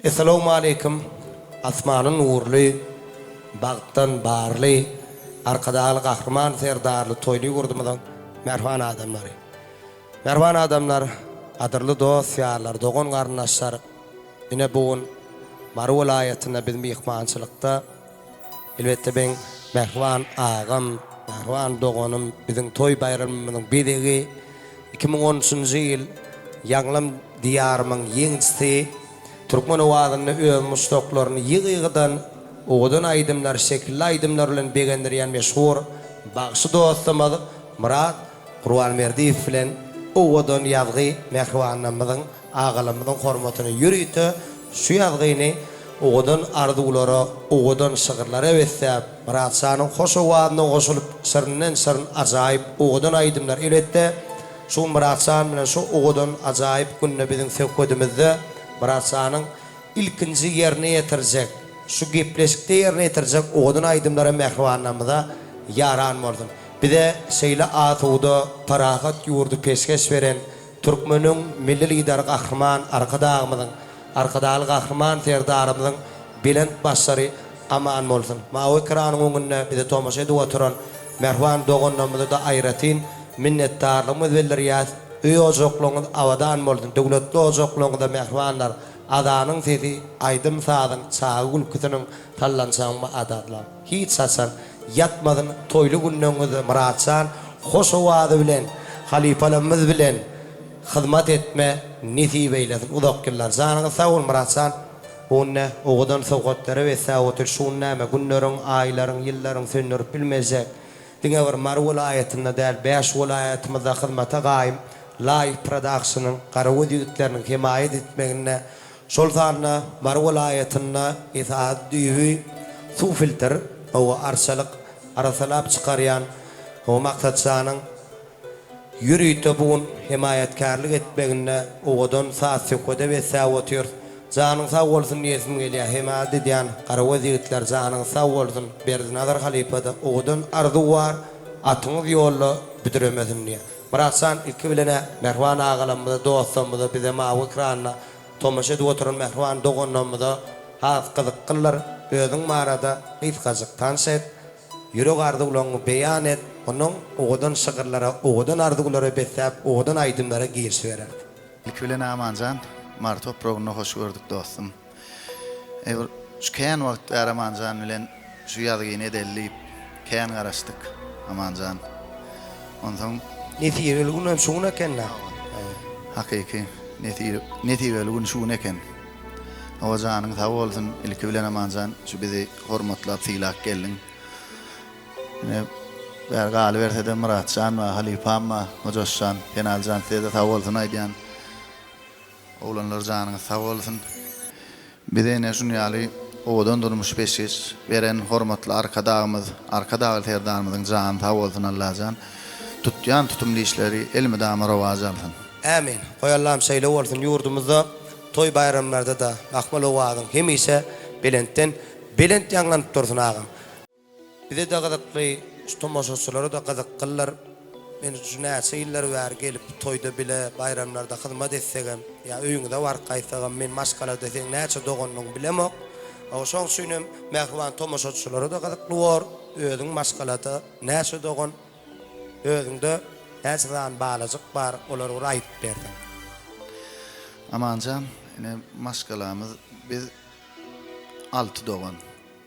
Essalawmaleýkim Asmany nurly, bagtdan barly, Arkadagly Gahryman Serdarly toýly ýurdumyzyň mähriban adamlary. Mähriban adamlar, gadyrly dost-ýarlar, dogan-garyndaşlar, ine bu gün Mary welaýatynda biz myhmançylykda. Elbetde meň mähriban agam, mähriban doganym, biziň toý baýramymyzyň bezegi, 2013-nji ýyl Ýaňlam Diýarymyň ýeňijisi, türkmen owazynda öz muşdaklaryny ýygy-ýygydan owadan aýdymlar, şekilli aýdymlar bilen begendirýän meşhur bagşy dostumyz Myrat Gurbanberdiýew bilen owadan ýazgy mähribanlarymyzyň Agalarymyzyň hormatyna ýörite şu ýazgyny owadan arzuwlara, owadan şygyrlara besläp, Myrat şanyň hoş owazyna goşulyp, şirinden-şirin ajaýyp owadan aýdymlar elbetde, şu gün Myrat şan bilen şu owadan ajaýyp günde biziň söhbedimizde Myrat şanyň ilkinji ýerine ýetirjek, şu gepleşikde ýerine ýetirjek owadan aýdymlary mähribanlarymyza ýaran bolsun. Bize şeýle asuda, parahat ýurdy peşgeş beren Türkmeniň Milli Lideri Gahryman Arkadagymyzyň, Arkadagly Gahryman Serdarymyzyň belent başlary aman bolsun! Mawy ekranyň öňünde bize tomaşa edip oturan mähriban doganlarymyza-da aýratyn minnetdarlygymyzy bildirýäs. Öý-ojaklaryňyz abadan bolsun, döwletli ojaklaryňyzda mähribanlar, azanyň sesi, aýdym-sazyň, çaga gülküsiniň sallançagyň adadla hiç haçan Ýatmasyn toýly günleňizde Myratjan hoş owazy bilen halypalarymyz bilen hyzmat etme nesip eýlesin uzak ýyllar janyňyz sag bol Myratjan bu günde owadan sowgatlary besläp otyr şu gün näme günleriň aýlaryň ýyllaryň söndürip bilmejek diňe bir Mary welaýatynda däl bäş welaýatymyzda hyzmata gaýym Live Productionyň Garagöz ýigitleriniň hemaýat etmeginde Şol sanda Mary welaýatynda esasy düýbi suw filtr, howa arçalyk arassalap çykarýan Howa Maksatjanyň ýörite bu gün hemaýatkärlik etmeginde owadan saz-söhbede besläp otyrys. Janyň sag bolsun diýesim gelýär. Hemaýat edýän garagöz ýigitler janyňyz sag bolsun. Berdinazar halypada owadan arzuw bar, atyňyz ýolda büdremesin diýýär. Myratjan ilki bilen-ä mähriban agalarymyza, dostlarymyza bize mawy ekranda Tomaşa edip oturan mähriban doganlarymyza has gyzyklydyr. Özüň barada gysgajyk tanyş et. Ýürek arzuwlaryňy beýan et. Onnoň owadan şygyrlara, owadan arzuwlara besläp, owadan aýdymlara girişibereris. Ilki bilen Amanjan, Mary topragynda hoş gördük dostum. Eý bir şu kän wagt bäri Amanjan bilen şu ýazgyny edeli diýip kän garaşdyk Amanjan. Onsoň. Nesibeli gün hem şu gün eken-dä. Hakyky nesibeli gün şu gün eken. Hawa janyň sag bolsun ilki bilen Amanjan şu bizi hormatlap sylap geldiň. Ine bäri galybersede Myratjan bar halypam bar Hojaşjan Penaljan sizede sag bolsun aýdýan. Oglanlar janyňyz sag bolsun. Bize ine şun ýaly owadan durmuş peşgeş beren hormatly Arkadagymyz Arkadagly Serdarymyzyň jany sag bolsun Allajan tutýan tutumly işleri elmydama rowaç alsyn. Ämin. Goý Allam şeýle bolsun ýurdumyzda toý baýramlarda-da mahmal owazyň hemişe belentden belent ýaňlanyp dursun agam. Bize-de gyzykly, şu tomaşaçylara-da gyzyklydyr. Men şu näçe ýyllar bäri gelip toýda bile, baýramlarda hyzmat etsegem, ýa öýüňize baryp gaýtsagam, men maşgalada seň näçe dogandygyňy bilemok. Hawa, şoň üçin hem mähriban tomaşaçylara-da gyzykly bor, özüň maşgalada näçe dogan, özüňde näçe sany balajyk bar, olary bir aýdyp berseň. Amanjan, ine maşgalamyz biz alty dogan.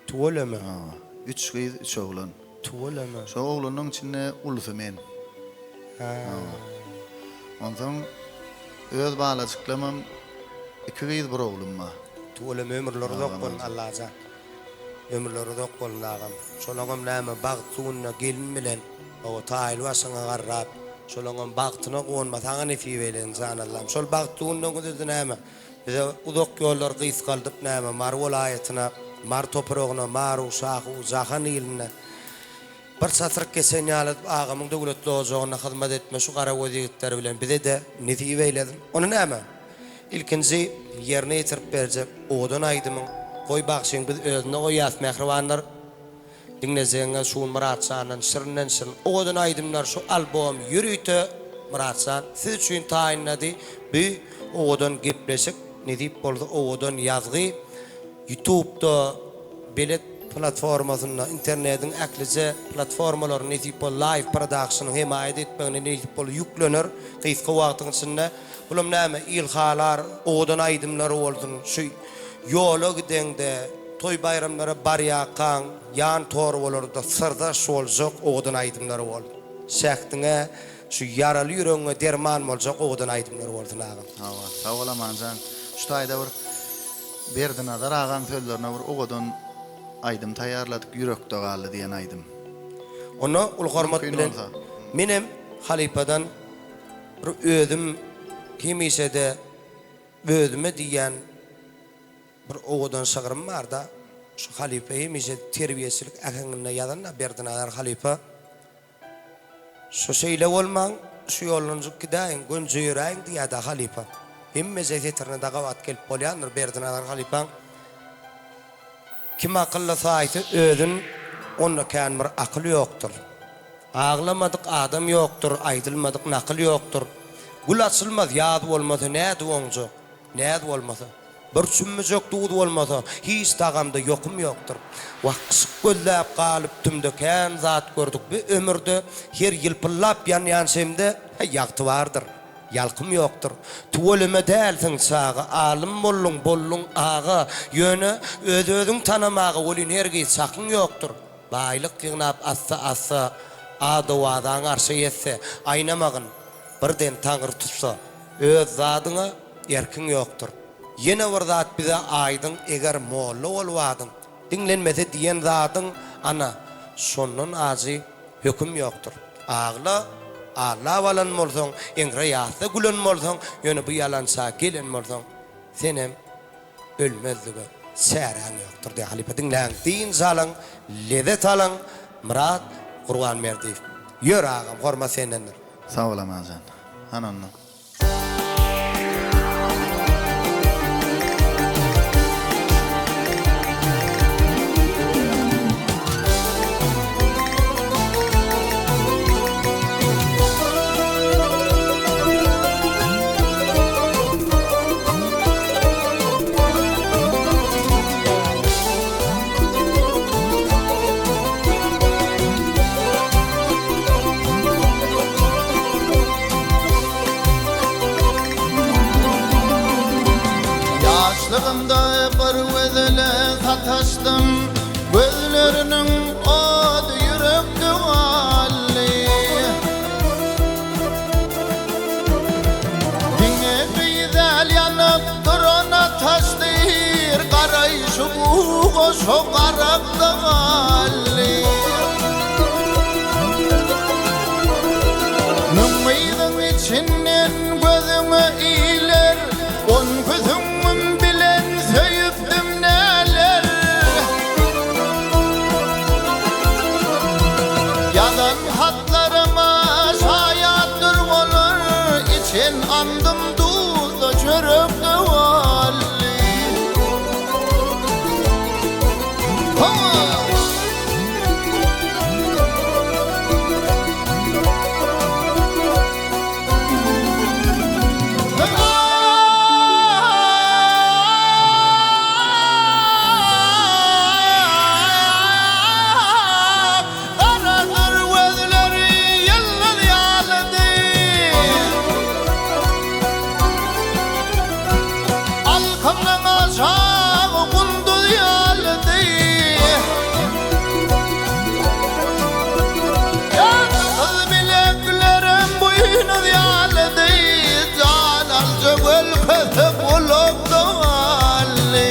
Tüweleme. Hawa. Üç gyz, üç oglan. Tüweleme. Şo oglanlaň içinde ulusy men. Hä. Hawa. Onsoň öz balajyklamam iki gyz, bir oglum bar. Tüweleme ömürleri uzak bolsun Allajan. Ömürleri uzak bolsun agam. Şolaňam näme bagtly günde gelin bilen hawa taýly başyňa garrap şolaňam bagtyna guwanma saňa nesip eýlesin jan Allam. Şol bagtly günleňizde näme Bize uzak ýollary gysgaldyp näme Mary welaýatyna, Mary topragyna, Maru, Şahu, Jahan iline bir çatryk geçen ýaly edip agamyň döwletli ojagynda hyzmat etme şu garagöz ýigitler bilen bize-de nesip eýlesin. Ony näme? Ilkinji ýerine ýetirip berjek owadan aýdymyň Goý bagşyň biz özünde goýýas mähribanlar. Diňlejegiňiz şu gün Myratjandan şirinden şirin owadan aýdymlar şu albom ýörite Myratjan siz üçin taýynlady bu owadan gepleşik. Nesip bolsa owadan ýazgy Ýutubda belet platformasynda internediň ählije platformalarynda nesip bolsa Live Production-yň hemaýat etmeginde nesip bolsa ýüklener gysga wagtyň içinde. Bulam näme il halar owadan aýdymlary bolsun şu ýola gideňde toý baýramlara barýakaň ýan torbalarda syrdaş boljak owadan aýdymlary bolsun. Şähdiňe şu ýaraly ýüregiňe derman boljak owadan aýdymlary bolsun agam. Hawa, sag bol Amanjan. Şu taýda bir Berdinazar agaň sözlerine bir owadan aýdym taýýarladyk Ýürekde galdy diýen aýdym. Onda uly hormat Mümkin bilen bolsa. menem halypadan bir özüm hemişede özüme diýýän bir owadan şygrym barda şu halypa hemişe terbiýeçilik äheňinde ýazanda Berdinazar halypa Şu şeýle bolmaň, şu ýoldanjyk gidäýiň, gönje ýöräýiň diýýä-dä halypa. Hemmeje setirine-de gabat gelip bolýandyr Berdinazar halypaň. Kim akylly saýsa özün, onda kän bir akyl ýokdur. Aglamadyk adam ýokdur, aýdylmadyk nakyl ýokdur. Gül açylmaz ýaz bolmasa nädip oňjak. Näz bolmasa, bir çümmüjek duz bolmasa, hiç tagamda ýokum ýokdur. Wah, yşyk gözläp galyp tümde kän zat gördük bu ömürde, her ýylpyldap ýanýan şemde ýagty bardyr, ýalkym ýokdur. Tüweleme dälsiň çaga, alym bolduň, bolduň aga, ýöne öz-özüň tanamaga welin hergiz çakyň ýokdur. Baýlyk ýygnap assa-assa, ad-owazaň arşa ýetse, aýnamagyn, birden Taňry tutsa. Öz zadyňa erkiň ýokdur. Ýene bir zat bize aýdyň eger molla bolup adyň diňlenmese diýen zadyň ana şondan ajy höküm ýokdur. Agla, allap alan bolsaň, eňre ýatsa gülen bolsaň, ýöne bu ýalança gelen bolsaň senem ölmezlige çäräň ýokdur diýýär halypa diňläň dynç alyň lezzet alyň Myrat Gurbanberdiýew ýör agam hormat sendendir. Sag bol Amanjan. Hany onda. Ýaşlygymda bir gözele sataşdym, Gözleriniň ody ýürekde galdy. Diňe gyz däl ýanyp duran ataşdyr, Garaýşy bu goşa garakda galdy. Müň gyzyň içinden gözüňe iler, Onki süňňüm bilen söýüpdim näler. Ýazan hatlaryma şaýatdyr olar, Içen andym duzda çörekde boldy. Hawa! Garadyr gözleri ýyldyz ýalydy. Alkymyň aşagy gunduz ýalydy. Ýaňsyz bileklerim buýnuz ýalydy. Jan alyjy gülküsi gulakda galdy.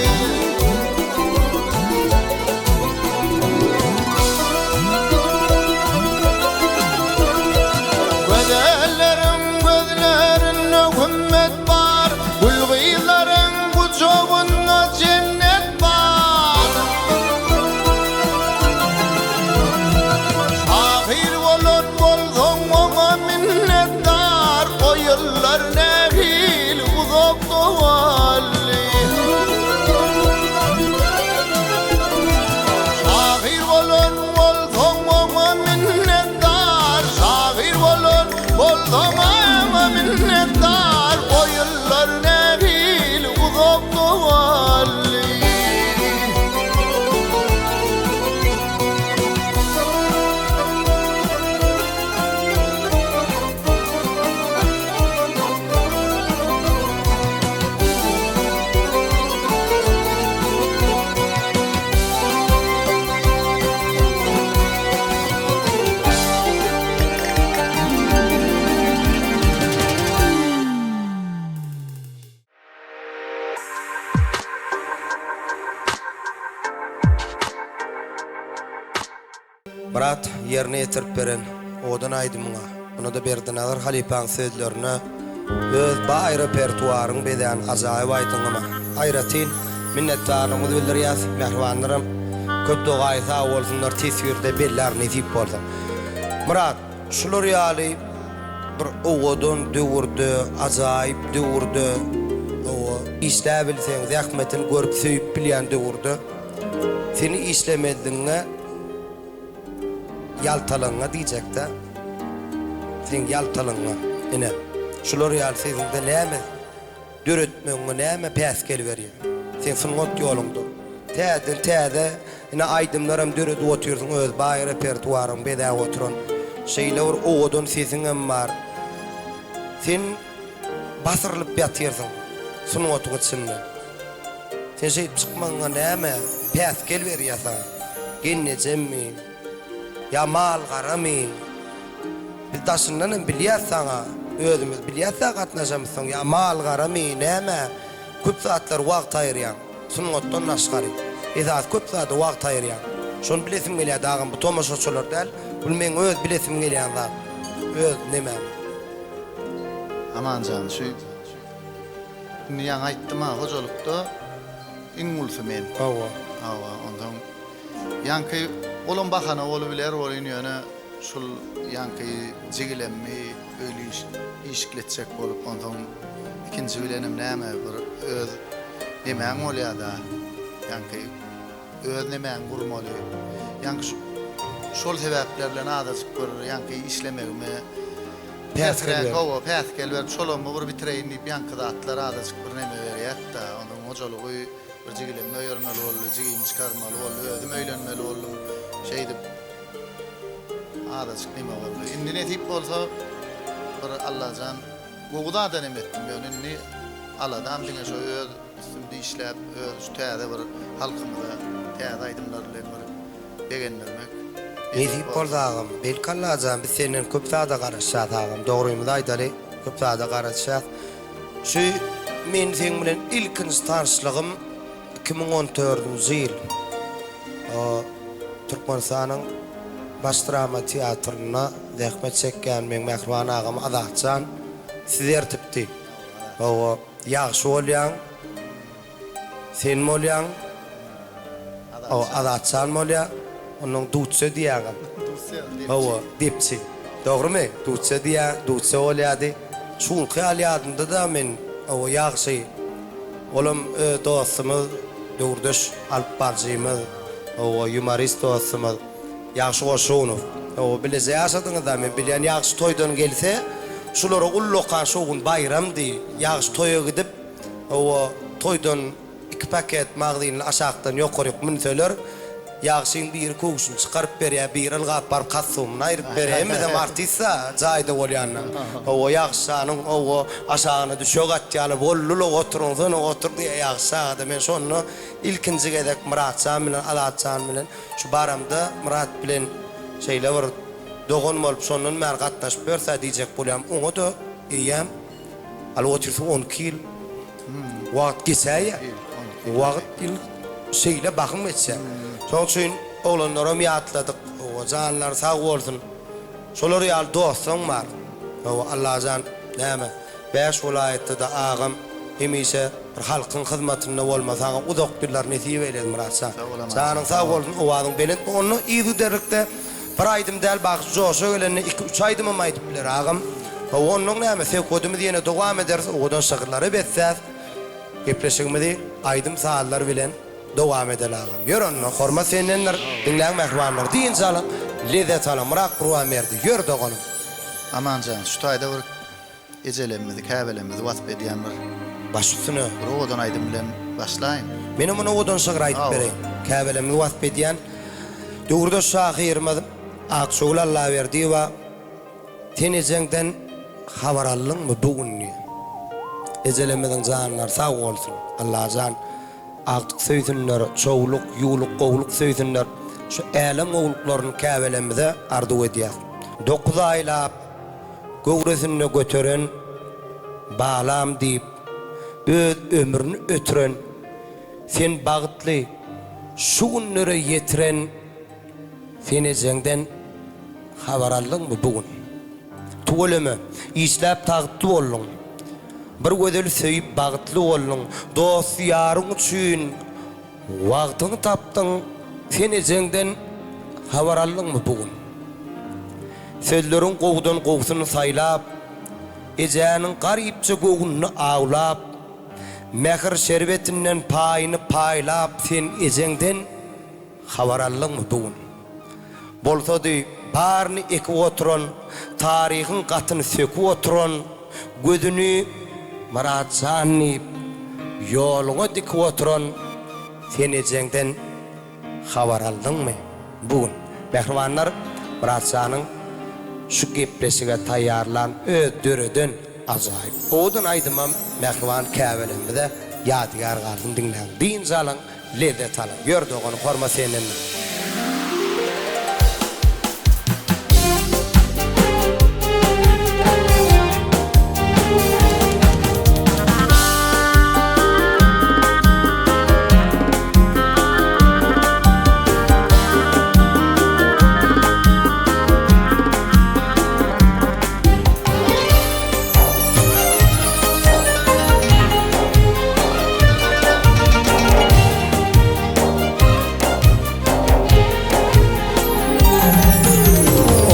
Gözelleriň gözlerinde hümmet bar, Gül gyzlaryň gujagynda jennet bar. Şahyr bolan bolsaň oňa minnetdar, O ýyllar nähili uzakda galdy. Şahyr bolan bolsaň oňa minnetdar, Şahyr bolan bolsaň oňa minnetdar, O ýyllar nähili uzakda. ýerine ýetirip beren owadan aýdymyňa, muna-da Berdinazar halypaň sözlerine öz baý repertuaryňy bezän ajaýyp aýdymyňa aýratyn minnetdarlygymyzy bildirýäs. Mähribanlaram köp dogaýy sag bolsunlar teswirde bellär nesip bolsa. Myrat, şular ýaly bir owadan döwürde, ajaýyp döwürde, hawa, işläbilseň, zähmetini görüp söýüp bilýän döwürde seni işlemezligiňe ýaltalygyňa diýjekdä. Seň ýaltalygyňa. Ine, şular ýaly sesiňde näme döretmegiňe näme päsgel berýär? Seň sungat ýoluňda. Täzeden täze ine aýdymlaram döredip otyrsyň öz baý repertuaryňy bezäp oturan. Şeýle bir owadan sesiňem bar. Sen basyrylyp ýatyrsyň sungatyň içinde. Sen şeýdip çykmagyňa näme päsgel berýär saňa? Gelnejemmi? Ýa mal-garamy? Biz daşyndan hem bilýäs saňa, özümiz bilýäs-dä gatnaşamyzsoň, ýa mal-garamy, näme, köp zatlara wagt aýyrýaň, sungatdan daşgary. Esasy köp zada wagt aýyrýaň. Şony bilesim gelýärdi agam, bu tomaşaçylar däl, bul meň öz bilesim gelýän zat, öz nemäm. Amanjan, şu indi ýaňy aýtdym-a, hojalykda iň ulusy men. Hawa. Hawa, onsoň ýaňky olam bahana bolubiler welin, ýöne Şul ýaňky jigilemmi öýli işikletjek bolup onsoň ikinji bilenem näme bir öz nemäň bolýada ýaňky öz nemäňi gurmaly ýaňky şol sebäpler bilen azajyk bir ýaňky işlemegime Päsgel berip. Hawa päsgel berip şolammy bir bitireýin diýip ýaňky zatlar azajyk bir neme berýätda onsoň hojalygy bir jigilemmi öýermeli boldy jigimi çykarmaly boldy özüm öýlenmeli boldum şeýdip Azajyk neme boldy. Indi nesip bolsa bir Allajan gowy zada neme etdim ýöne indi aladam diňe şo öz üstümde işläp öz şu täze bir halkymyza täze aýdymlar bilen bir begendirmek Nesip bolsa agam. Belki Allajan biz senden köp zada garaşýas agam dogrymyzy aýdaly köp zada garaşýas. Şu men seň bilen ilkinji tanyşlygym 2014-nji ýyl Türkmenistanyň Baş drama teatrynda zähmet çekýän meň mähriban agam Azatjan sizi ertipdi. Hawa, ýagşy bolýaň, sen bolýaň, hawa, Azatjan bolýa, onnoň Dutse diýýäňem. Hawa, depçi. Dogrymy? Dutse diýýä, Dutse bolýady. Şu günki ýaly ýadymda-da men, hawa, ýagşy. Olam öz dostumyz, döwürdeş alyp baryjymyz, hawa, ýumorist dostumyz Ýagşy Goşunow. Hawa, bileje ýaşadyňyz-da, men bilýän, Ýagşy toýdan gelse, şulara ullakan şowhun baýramdy. Ýagşy toýa gidip, hawa, toýdan iki paket magzinli aşakdan ýokaryk münseler, Ýagşyň biri köwşüni çykaryp berýär, biri ylgap baryp kostumyny aýryp berýär. Hemmesem artist-a, jaýda bolýanda. Hawa, Ýagşyjanyň, hawa, aşagyna düşek atýarlar, boldy-la, oturyňsana, otur diýýär Ýagşy aga-da. Men şonda ilkinji gezek Myratjan bilen, Azatjan bilen şu baramda Myrat bilen şeýle bir dogan bolup, şondan bäri gatnaşyp ýörse diýjek bolýan. Oňa-da eýýäm Alyp otyrsyň 12 ýyl. Wagt geçäýýär. Wagt ýyl şeýle bahym geçýär. Şonuň üçin oglanlaram ýatladyk. Hawa, janlary sag bolsun. Şolar ýaly dostuň bar. Hawa, Allajan näme, bäş welaýatda-da agam hemişe bir halkyň hyzmatynda bolma saňa uzak ýyllar nesip eýlesin Myratjan. Janyň sag bolsun, owazyň belent bolsun. Onda yzygiderlikde Bir aýdym däl bagşy joşa gelende iki üç aýdymam aýdyp biler agam. Hawa onnoň näme söhbedimizi ýene dowam ederis owadan şygyrlara besläs gepleşigimizi aýdym sazlar bilen dowam edeli agam. Ýör onda hormat sendendir diňläň mähribanlar dynç alyň lezzet alyň Myrat Gurbanberdi ýör doganym. Amanjan şu taýda bir Ejelemmizi, käbelemmizi wasp edýän bir. Baş üstüne. Bir owadan aýdym bilen başlaýyn. Menem ony owadan şygyr aýdyp bereýin. Käbelemmizi wasp edýän döwürdeş şahyrymyz Akşöwül Allaberdiýewa Sen ejeňden habar aldyňmy bu gün diýýär. Ejelemmiziň janlary sag bolsun. Allajan agtyk söýsünler, çowluk, ýuwluk, gowluk söýsünler. Şu älem gowluklaryny käbelemmize arzuw edýäs. Dokuz aýlap Göwresinde göteren balam diýip, öz ömrüni ötüren, sen bagtly şu günlere ýetiren sen ejeňden. habar aldyňmy bu gün? Tüweleme, işläp tagtly bolduň. Bir gözeli söýüp bagtly bolduň. Dosty-ýaryň üçin wagtyňy tapdyň. Sen ejeňden habar aldyňmy bu gün? Sözleriň gowudan gowusyny saýlap, Ejäniň garypja göwnüni awlap, Mähir şerbetinden paýyny paýlap sen ejeňden habar aldyňmy bu gün? Bolsady, baryny ekip oturan, taryhyň gatyny söküp oturan, gözüni Myrat jan diýip, ýoluňa dikip oturan sen ejeňden habar aldyňmy bu gün? Mähribanlar, Myrat janyň şu gepleşige taýýarlan öz döreden ajaýyp owadan aýdymam mähriban käbelerimize ýadygär galsyn diňläň dynç alyň Lezzet alyň. Ýör doganym hormat sendendir.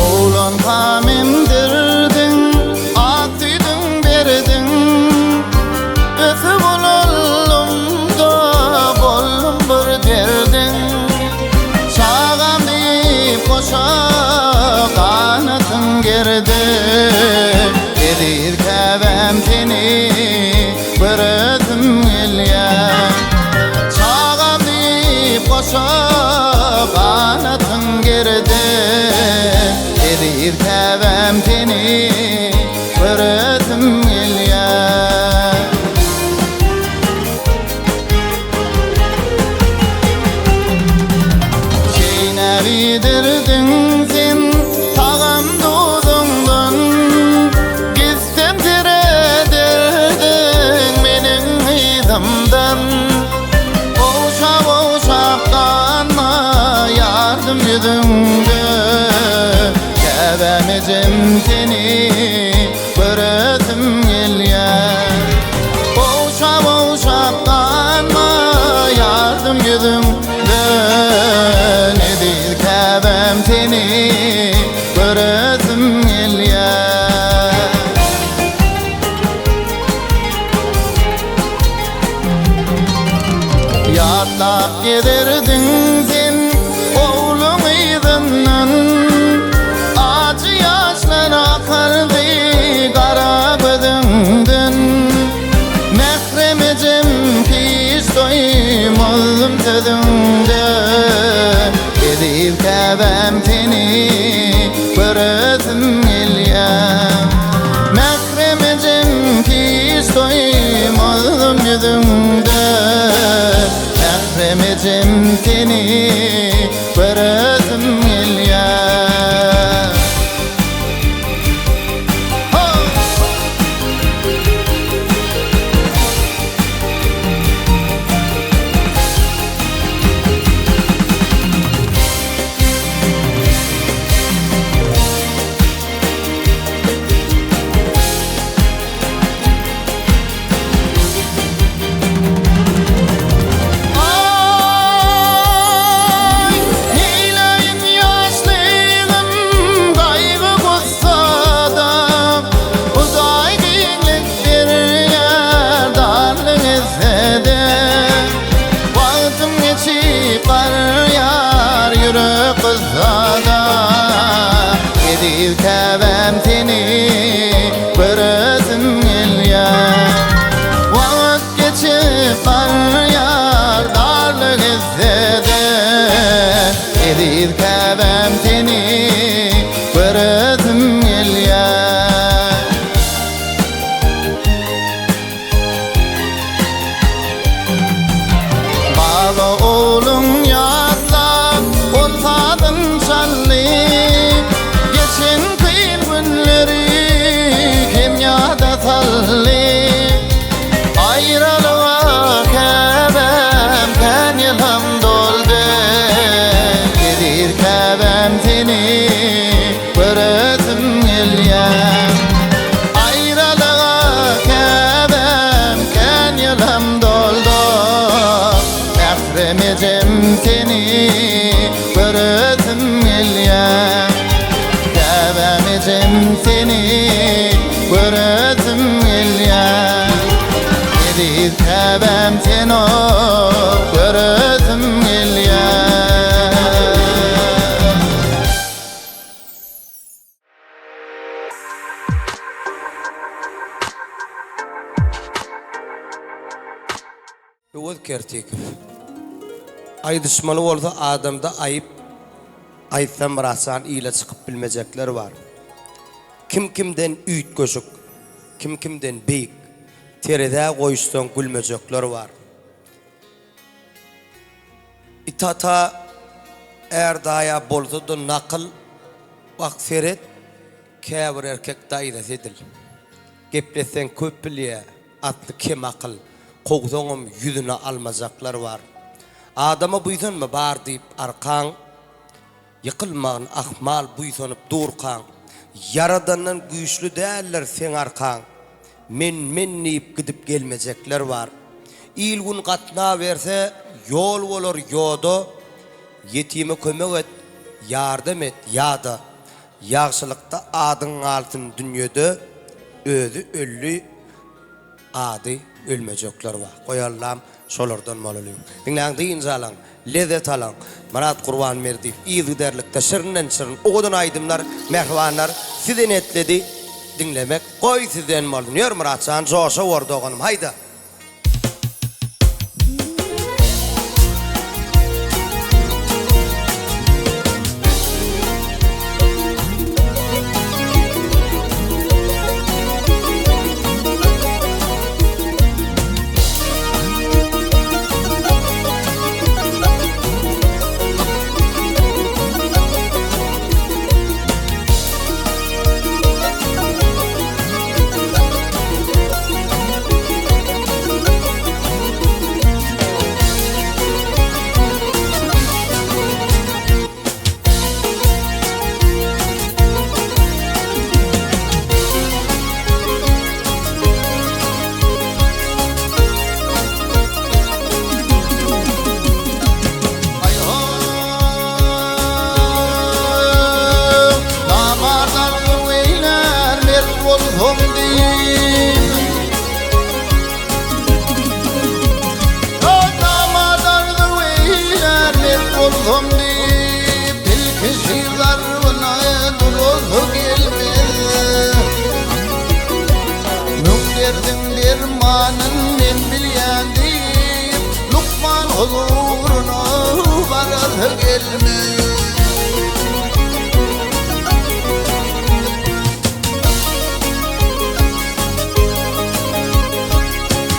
Oglanka mendirdiň, ak süýdüň berdiň, Ösüp ulaldym-da, boldum bir derdiň. Çagam diýip goşa ganatyň gerdiň, Eziz käbäm seni göresim gelýär. Çagam diýip goşa ganatyň gerdiň, Eziz käbäm seni göresim gelýär. Çeýnäp iýdirdiň sen tagam duzuňdan, Gitsem serederdiň meniň yzymdan. Ogşap-ogşap ganmaýardym ýüzüňde, Käbäm ejem seni göresim gelýär. Ogşap-ogşap ganmaýardym ýüzüňden, Eziz käbäm seni göresim gelýär. Ýatlap gezerdiň sen ogluň yzyndan, Ajy ýaşlar akardy gara gözüňden. göresim gelýär. Eziz Käbäm sen-ow, göresim gelýär. Öwez Kertikow. Aýdyşmaly bolsa adamda aýyp aýtsam Myratjan ile çykyp bilmejekler bar. Kim kimden üýtgeşik, kim kimden beýik, terezä goýuşsaň gülmejekler bar. It ata är daýa bolsa-da nakyl, bak seret, käbir erkek daýzasy edil. Gepletseň köp bilýä, asly kemakyl, kowsaňam ýüzüne almajaklar bar. Adama buýsanma bar diýip arkaň, Ýykylmagyn ahmal buýsanyp durkaň. Ýaradandan güýçli däldir seň arkaň. Men men diýip gidip gelmejekler bar. Il-gün gatnaberse ýol bolar ýoda, Ýetime kömek et, ýardam et ýa-da. Ýagşylykda adyň galsyn dünýede, Özi öldi, ady ölmejekler bar. Goý Allam şolardan bolalyň. Diňläň dynç alyň, lezzet alyň. Myrat Gurbanberdiýew yzygiderlikde şirinden şirin owadan aýdymlar mähribanlar size netledi diňlemek goý sizden bolsun. Ýör Myratjan joşa bor doganym haýda. Namart arzuw eýlär mert bolsam diýip. Namart arzuw eýlär mert bolsam diýip. Tilki zarbyna durasy gelmez. Müň derdiň dermanyn men bilýän diýip, lukman huzuryna barasy gelmez.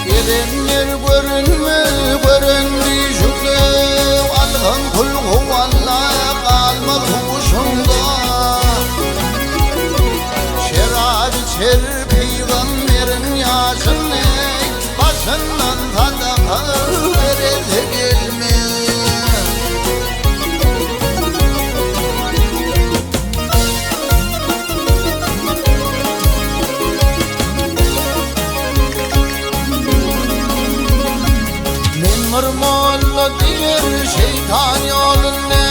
Gezenler görünmez gören düşükde, Alsaň kulhu walla galmaz huşuňda. Şerap içer pygamberiň ýaşyny, Başyndan sadaka beresi gelmez. Men bir molla diýer şeýtan ýoluny.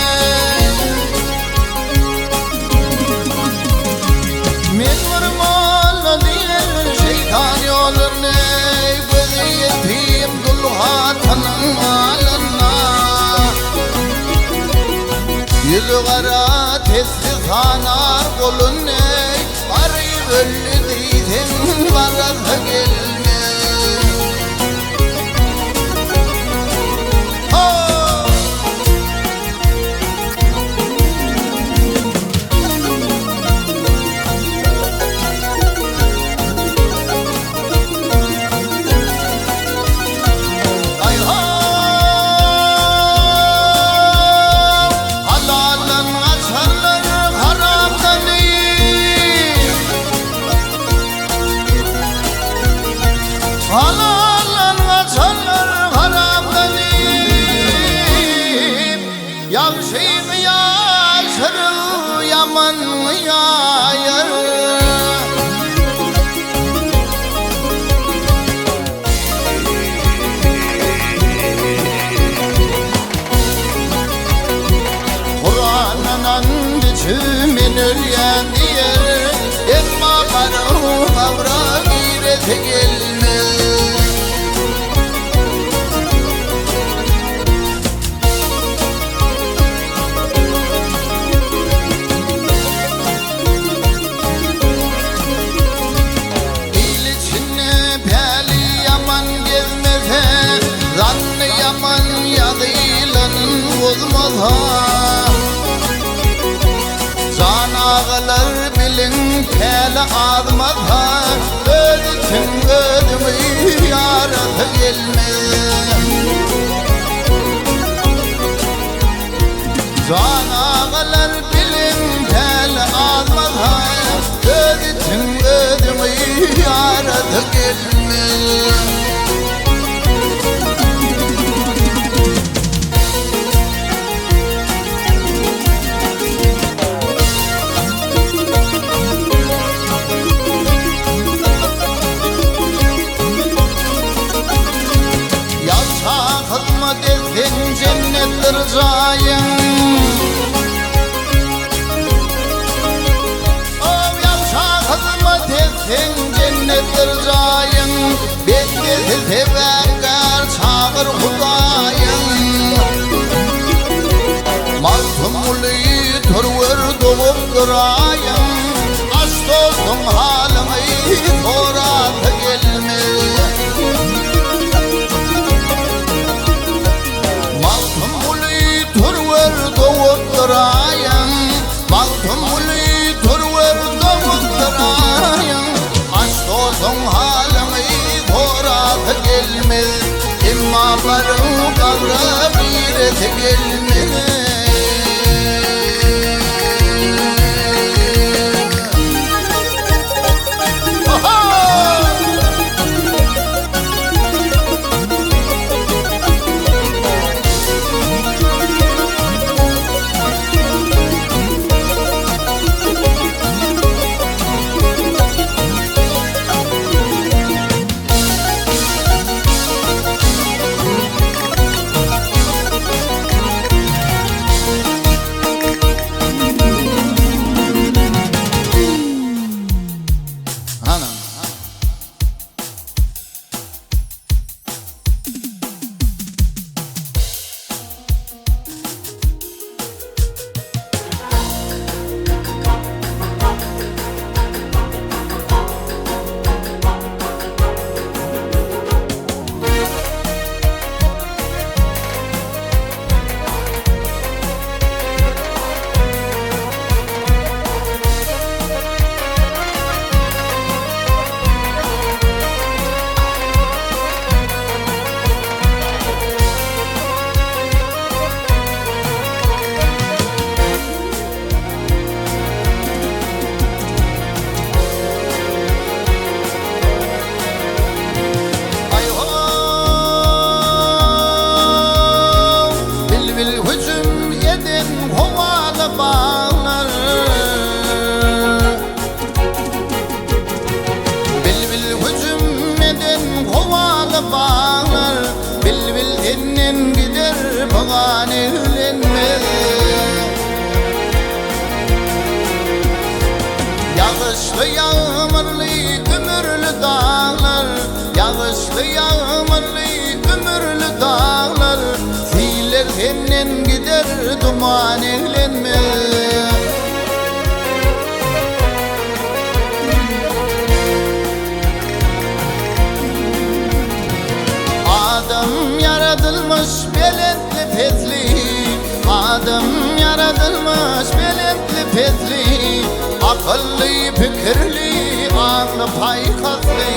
Men bir molla diýer şeýtan ýoluny. Gözi ýetim dul hatynyň malyna. Ýüzi gara tesbi sanar goluny. Garyp öldi diýseň barasy gelmez. Halaldan gaçarlar, haramdan iýip. Baryň gabra giresi gelmez. Il içinde päli ýaman gezmese, Zanny ýaman ýazylanyn bozmasa. Jan agalar biliň päli azmasa, Öz itiň özüňi ýarasy gelmez. Jan agalar biliň päli azmasa, Öz itiň özüňi ýarasy gelmez. Ýagşa hyzmat etseň jennetdir jaýyň. Ow ýagşa hyzmat etseň jennetdir jaýyň. Bendesi sebäpkär çagyr Hudaýyň. Magtymguly türwer dogup duraýyň. Aç dostuň halyňy sorasy gelmez. Magtymguly türwer dogup duraýyň. Magtymguly türwer dogup duraýyň. Aç dostuň halyňy sorasy gelmez. Emma baryň gabra giresi gelmez. Aý-how! Bilbil hüjüm eden howaly baglar. Bilbil hüjüm eden howaly baglar. Bilbil senden gider pygan eglenmez. Ýagyşly ýagmyrly ümürli daglar, Ýagyşly ýagmyrly ümürli daglar, Siller senden gider duman eglenmez. Adam ýaradylmyş belentli-pesli, Adam ýaradylmyş belentli-pesli, Akylly, pikirli, aňly, paýhasly.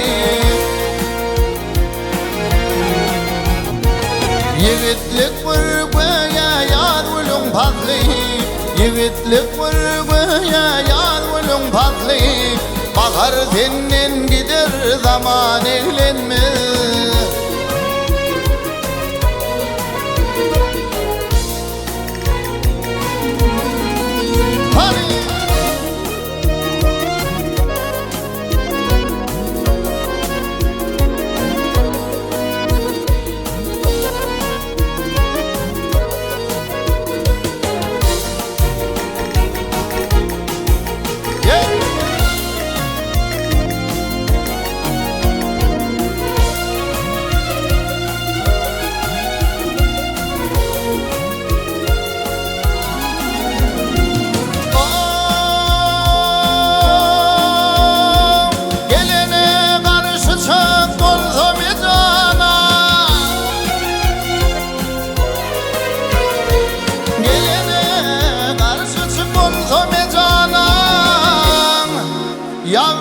Ýigitlik bir göýä ýaz gülüň pasly, Ýigitlik bir göýä ýaz gülüň pasly, Bahar senden gider zaman eglenmez. Hany!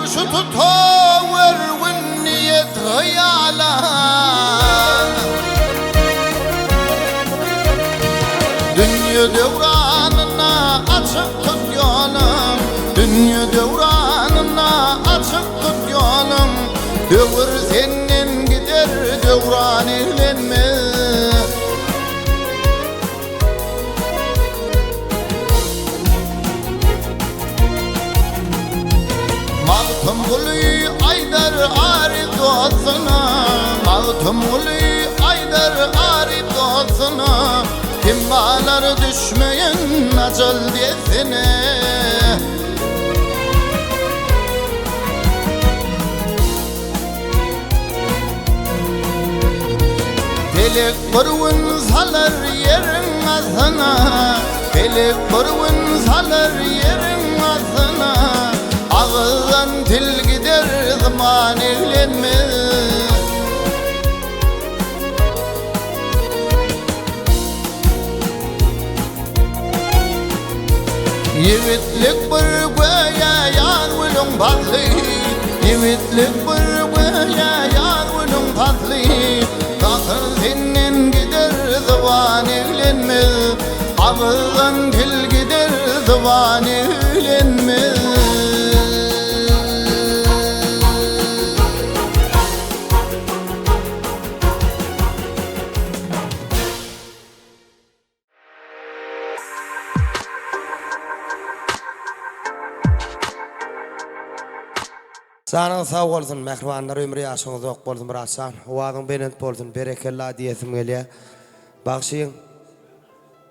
Ýagşy tutawergin niýet hyýala. Dünýe döwranyna açyk tut ýoluň, Dünýe döwranyna açyk tut ýoluň. Döwür senden gider, döwran eglenmez. Magtymguly aýdar aryp dostuna, Magtymguly aýdar aryp dostuna, Kim galar düşmeýen ajal destine. Pelek bir gün salar ýeriň astyna, Pelek bir gün salar ýeriň astyna, Agyzdan til gider, zyban eglenmez. Ýigitlik bir göýä ýaz günüň pasly, Ýigitlik bir göýä ýaz günüň pasly, Gahyr senden gider, zyban eglenmez, Agyzdan dil gider, zyban eglenmez. Janyňyz sag bolsun mähribanlar ömür ýaşyňyz uzak bolsun Myratjan owazyň belent bolsun berekella diýesim gelýä bagşyň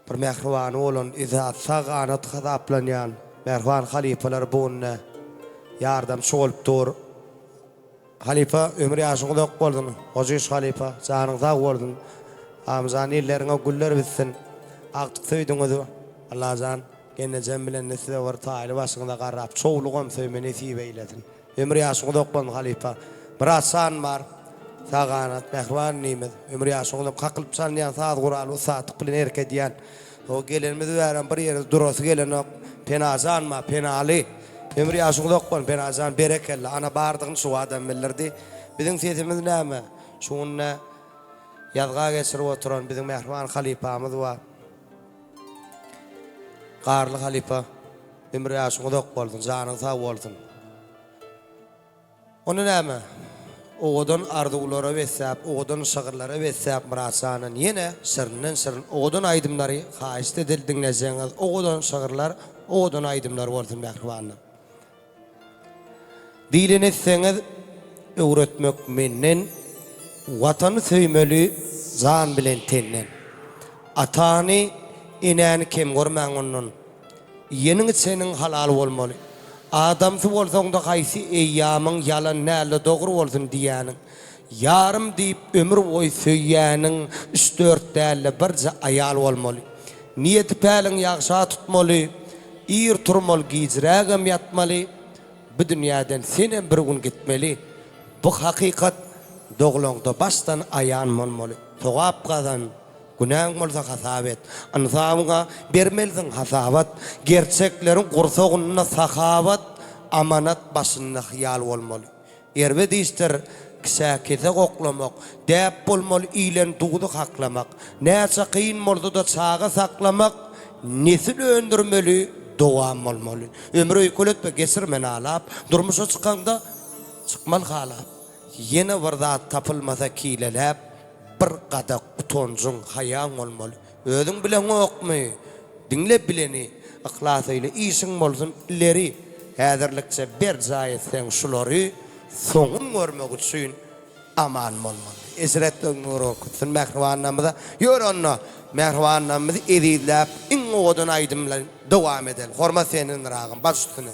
bir mähribany bolan yzat sag ganat hasaplanýan mähriban halypalar bu günde ýardamçy bolup dur. Halypa ömür ýaşyň uzak bolsun Hojyş halypa janyň sag bolsun Amjan elleriňe güller bitsin agtyk söýdüňiz Allajan gelnejem bilende size bir taýly başyňyza garrap çowlugam söýme nesip eýlesin ömür ýaşyň uzak bolsun halypa Myrat jan bar sag ganat mähriban inimiz ömür ýaşyň uzak kakylyp çalynýan saz guraly ussatlyk bilen erk edýän o gelenimiz bärem bir ýerde durasy gelenok Penajan bar penaly Ömür ýaşyň uzak bolsun Penajan berekella ana bardygyny şu adam bildirdi. Biziň sesimiz näme? Şu günde ýazga geçirip oturan biziň mähriban halypamyz bar. Garly halypa ömür ýaşyň uzak bolsun janyň sag bolsun. Onda näme? Owadan arzuwlara besläp, owadan şygyrlara besläp Myrat jandan ýene şirinden-şirin owadan aýdymlary haýyşt edeli diňlejegiňiz owadan şygyrlar, owadan aýdymlar bolsun mähribanlar. Diýlen etseňiz öwretmek menden, Watany söýmeli jan bilen tenden. Atany, enäni kem görmäň ondan. Iýeniň-içeniň halal bolmaly. Adamsy bolsaň-da haýsy eýýamyň ýalan däl-de dogry bolsun diýýäniň. Ýarym diýip ömür boýy söýýäniň üç-dört däl-de birje aýal bolmaly. Niýeti-päliň ýagşa tutmaly, ir turmaly gijrägem ýatmaly, bu dünýäden senem bir gün gitmeli. Bu hakykat doglaňda başdan aýan bolmaly. Sogap gazan. Günäň bolsa hasap et. Ynsabyňa bermelisiň hasabat. Gerçekleriň gursagynda sahawat, amanat başynda hyýal bolmaly. Erbet işdir kişä kesek oklamak, däp bolmaly iýlen duzy haklamak. Näçe kyn bolsa-da çaga saklamak, nesil öndürmeli, dowam bolmaly. Ömür öýkeletme, geçirme nalap, durmuşa çykaňda çykmaly halap. Ýene bir zat tapylmasa kileläp, Bir gadak utanjyň, haýaň bolmaly. Özüň bileňokmy? Diňle bileni, yhlas eýle, işiň bolsun ileri. Häzirlikçe berjaý etseň şulary, soňun görmek üçin aman bolmaly. Eşret öňüňi gorkuzsyn mähribanlarymyza. Ýör onda, mähribanlarymyzy ezizläp, iň owadan aýdym bilen dowam edeli. Hormat sendendir agam, baş üstüne.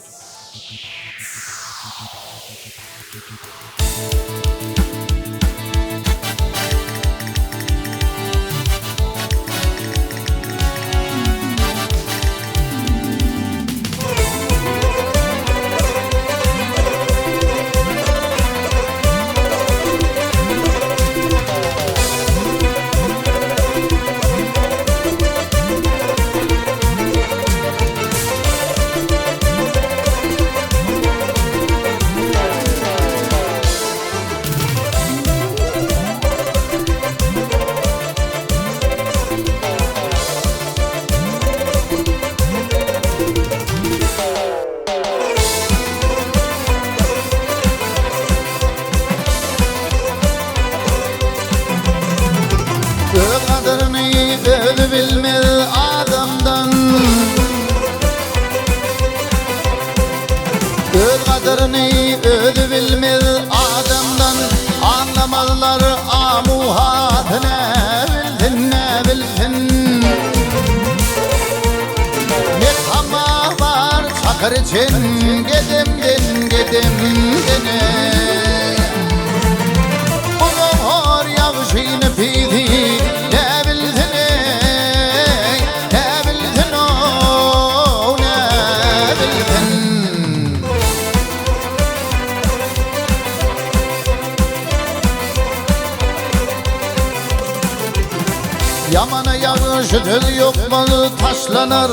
Bir çen gedemden gedemden Bu gohar ýagşyny pisi ne bilsin eý, ne bilsin ow, ne bilsin. Ýamana ýagşy söz ýokmaz taşlanar,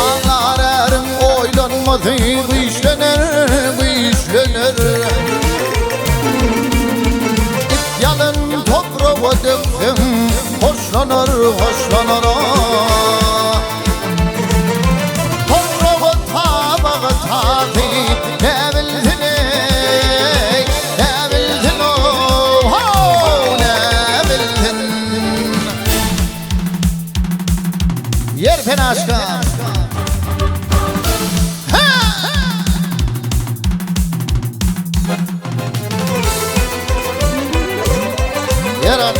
Aňlar äriň oýlanmasy güýçlener, güýçlener. It ýalyn topraga dökseň, hoşlanar, hoşlanar. Topraga tabaga tazy ne bilsin eý, ne bilsin ow, how, ne bilsin. Ýer penaşka. Ýer at.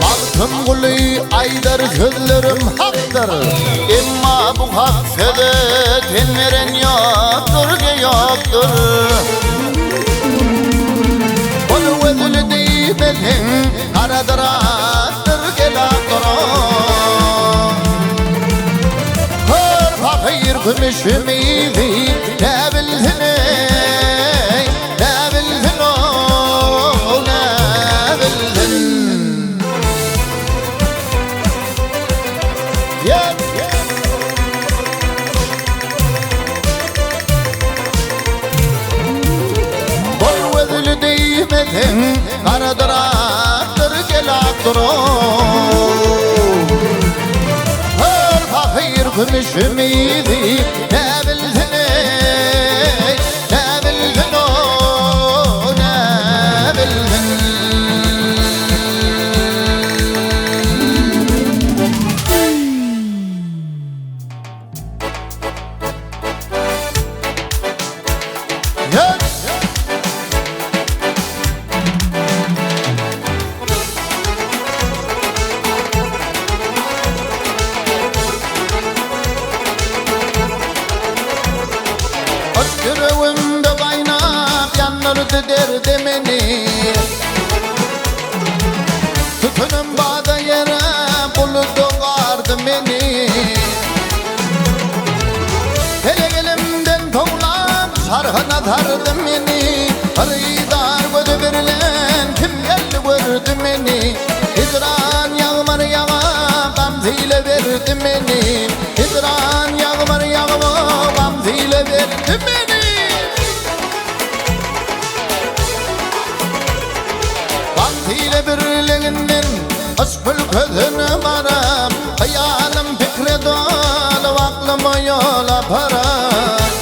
Magtymguly aýdar sözlerim hakdyr, Emma bu hak söze ten beren ýokdur, ýokdur. Ol özüni diýmeseň, garadyr akdyr, gel akdyr. Kör pahyr kümüşümizi ne bilsin ey, ne bilsin o, ne bilsin. Ýer. Bol özüni diýmeseň, garadyr akdyr, gel akdyr. Kör pahyr kümüşümizi ne bilsin ey, ne bilsin o, ne bilsin. Ýer. Aşk yüreğimde gaýnap ýandyrdy derdi meni. Tütünüm bada ýere buludy gardy meni. Pelek elimden towlap çarhyna sardy meni. Hyrydar gözi birlen kim geldi gördi meni. Hijran ýagmyr ýagyp gamzyle berdi meni. Hijran ýagmyr ýagyp gamzyle berdi meni. Gamzyle birliginden yşk ülkesine baram. Hyýalym pikre dolup aklymy ýola param.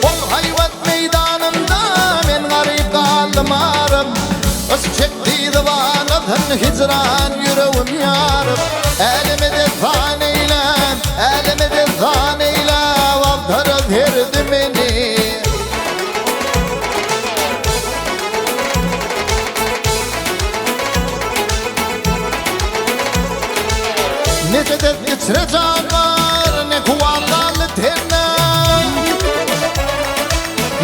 Ol haýbat meýdanynda men garyp galdym arym. Yşk çekdi zybanadan hijran ýüregim ýaryp. Äleme dessan eýläp, äleme dessan eýläp agtara serdi meni. Ne dert içre can bar, ne kuwat galdy tende.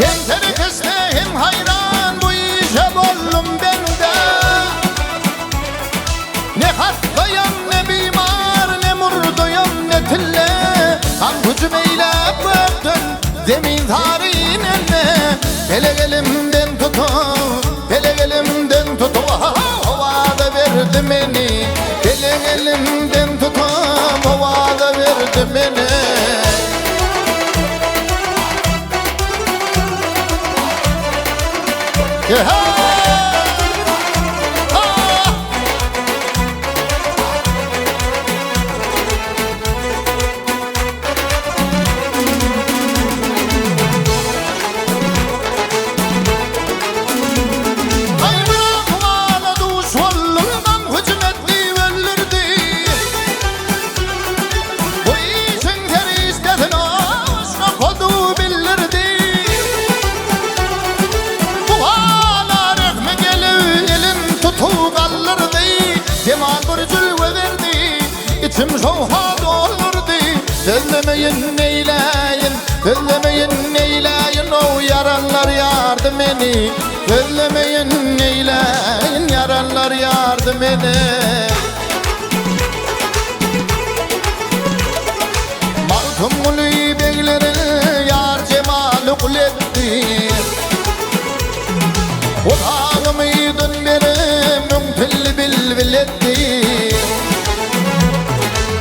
Hem terekeste hem haýran bu işe boldum bende. Ne hastaýam ne bimar, ne murdaýam ne tille. Gam hüjüm eýläp gökden. Zemin sary inende Pelek elimden tutup Pelek elimden tutup Howada berdi meni Pelek elimden tutup Howada berdi meni. Aý bir asmana duş boldum gam hüjüm etdi öldürdi. Bu işiň serişdesini yşka kodu bildirdi. Bu hala rehmi gelip elin tutup galdyrdy. Jemal bir jülwe berdi. Içim şowha doldurdy. Sözlemeýin neýläýin, sözlemeýin neýläýin, ow ýaranlar ýardy meni. Sözlemeýin neýläýin, ýaranlar ýardy meni. Magtymguly begleri ýar jemaly gul etdi. Gulagymy dönderip müň tilli bilbil etdi.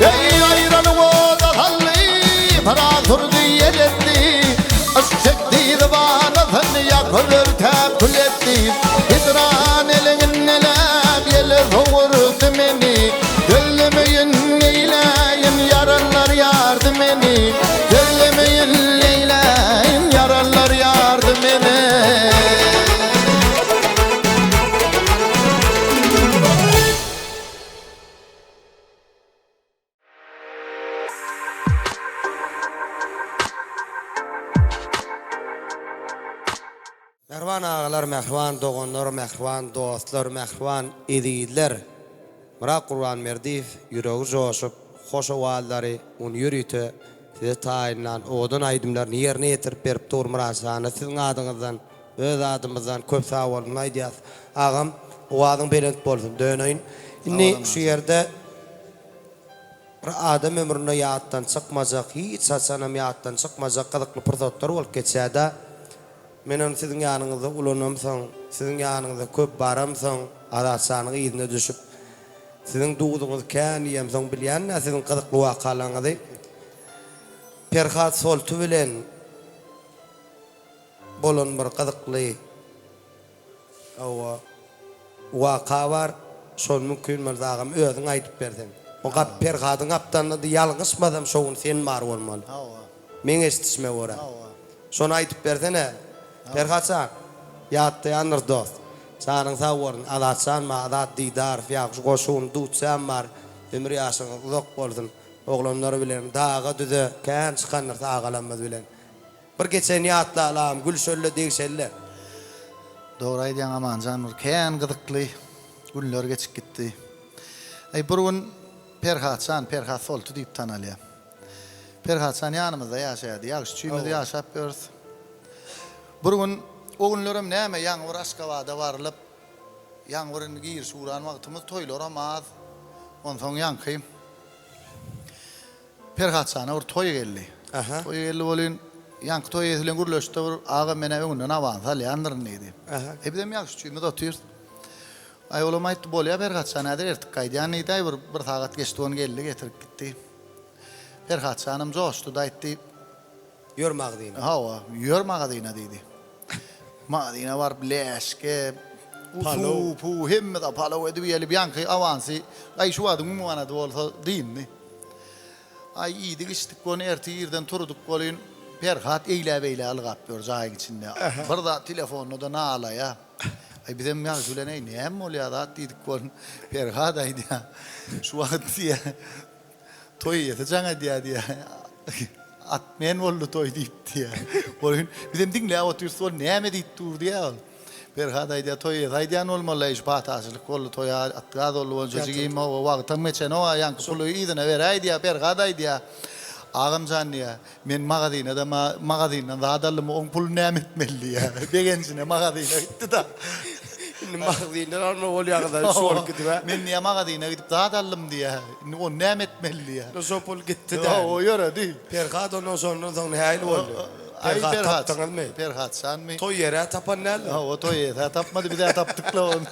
Eý, aýralyk oda saldy, pyrak urdy, ýel etdi. Yşk çekdi zybanasyny ýakyp örtäp kül etdi. Hijran elegin eläp ýele sowurdy meni. Sözlemeýin neýläýin ýaranlar ýardy meni. Sözlemeýin neýläýin ýaranlar ýardy meni. Mähriban agalar, mähriban doganlar, mähriban dostlar, mähriban ezizler! Myrat Gurbanberdiýew ýüregi joşup, hoş owazlary, ony ýörite size taýynlan owadan aýdymlaryny ýerine ýetirip berip dur Myrat jana siziň adyňyzdan, öz adymyzdan köp sag bolsun aýdýas. Agam, owazyň belent bolsun, döneýin. Indi şu ýerde Bir adam ömründe ýatdan çykmajak, hiç haçanam ýatdan çykmajak gyzykly pursatlar bolup geçýär-dä. Men ony siziň ýanyňyzda ulanamsoň, siziň ýanyňyza köp baramsoň, Azatjanyň yzyna düşüp, siziň duzuňyzy kän iýemsoň bilýän-dä siziň gyzykly wakalaryňyzy. Perhat Solty bilen bolan bir gyzykly. Hawa. Waka bar. Şony mümkin bolsa agam özüň aýdyp berseň. O gap Perhadyň gapdalynda-da ýalňyşmasam şo gün sen bar bolmaly. Hawa. Meň eşidişime görä. Hawa. Şony aýdyp bersene. Perhat jan. Ýatlaýandyr dost. Janyň sag bolsun. Azatjan bar, Azat Didarow ýa şu goşugyny dutjam bar. Ömür ýaşyňyz uzak bolsun. Oglanlar bilen daga düze kän çykandyrys agalarymyz bilen. Bir geçeni ýatlalam, gülşelle, degşelle. Dogry aýdýaň Amanjan bir kän gyzykly günler geçip gitdi. Aý bir gün Perhatjan, Perhat Solty diýip tanalýar. Perhatjan ýanymyzda ýaşaýardy. Ýagşy üçimiz ýaşap ýörüs. Bir gün o günlerem näme ýaňy bir Aşgabada barylyp, ýaňy bir indi girişip ugran wagtymyz toýlaram az. Onsoň ýaňky Perhatjana bir toý geldi. Aha. Toý geldi welin, ýaňky toý eýesi bilen gürleşdi bir, Agam men-ä öňünden awans alýandyryn diýdi. Aha. E bizem ýagşy üçimiz otyrys. Aý olam aýtdy, bolýa Perhatjan häzir ertik gaýdýan diýdi. Aý bir, bir sagat geçdi ony geldi getirip gitdi. Perhatjanam joşdy-da aýtdy. Ýör magazyna. Hawa, ýör magazyna diýdi. Magazyna baryp läşge, Palow. suw, puw hemme zat palow edip iýeli. Ýaňky awansy, aý şu wagtyň 1000 manady bolsa dyndy. Aý iýdik içdik ony ertir irden turdyk welin Perhat eýlä-beýlä ylgap ýör jaýyň içinde. Bir zat telefonda-da nalaýa. Aý bizem ýagşy bilen eý näme bolýa zat diýdik welin Perhat aýdýa şu wagt diýýä Toý eýesi jaň edýär diýýär. Atmen boldy toý diýip diýýär. Ol bizem diňläp otyrys, ol näme diýip dur diýýär ol. Perhat aýdýar, toý eýesi aýdýan bolmaly, şu pataçylyk boldy, toýa atgaz boldy bolunça jigim, hawa, wagtam geçenok-a, ýaňky puly yzyna beräý diýýär, Perhat aýdýar. Agam jan diýýär. Men magazyna-da magazyndan zat aldym, oň puluny näme etmeli diýýär. Begenjine magazyna gitdi-da. Indi magazyndan alma bolýaňyz-a, şu bolup gidip-ä. Men diýýär, magazyna gidip zat aldym diýýär. Indi ony näme etmeli diýýär. Indi şo pul gitdi-dä. Hawa, ýöredi. Perhat ondan şondan soň nähili boldy? Aý Perhat Perhat. tapdyňyzmy? Perhat janmy? Toý ýer-ä tapan däldir. Hawa, toý ýer-ä tapmady, biz-ä tapdyk-la ony.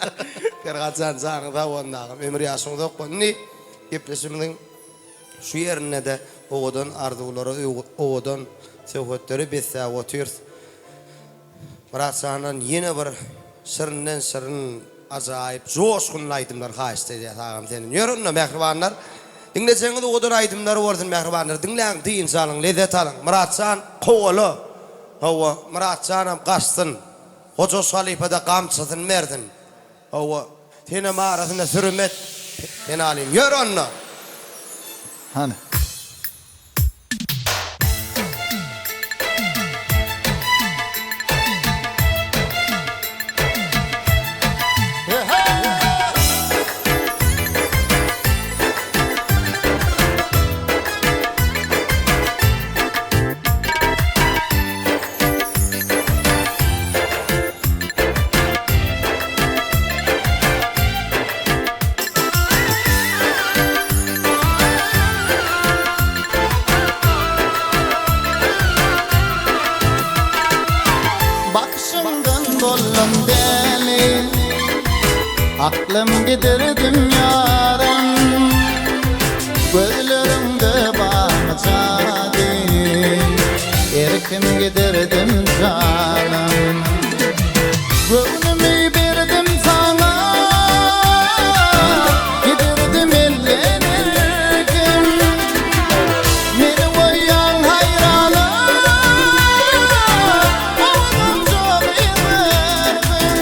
Perhat jan, janyň sag bolsun agam, ömür ýaşyň uzak bolsun. Indi gepleşigimiziň şu ýerinde-de owadan arzuwlara, owadan söhbetlere besläp otyrys. Myrat jandan ýene bir şirinden şirin, ajaýyp, joşgunly aýdymlar haýyşt edýäs agam senden. Ýör onda mähribanlar, diňlejegiňiz owadan aýdymlar bolsun mähribanlar, diňläň, dynç alyň, lezzet alyň. Myrat jan kowala! Hawa, Myrat janam gaçsyn. Hojaş halypa-da gamçysyny bersin. Hawa, senem arasynda sürüm et, Penalym. Ýör onda! Hany. Bakyşyňdan boldum däli, Aklym gidirdim ýarym. Gözleriňde barmy jady, Erkim gidirdim janym. Göwnümi berdim saňa, Gidirdim elden erkim. Meni goýýaň haýrana, Owadanja gyz erkin.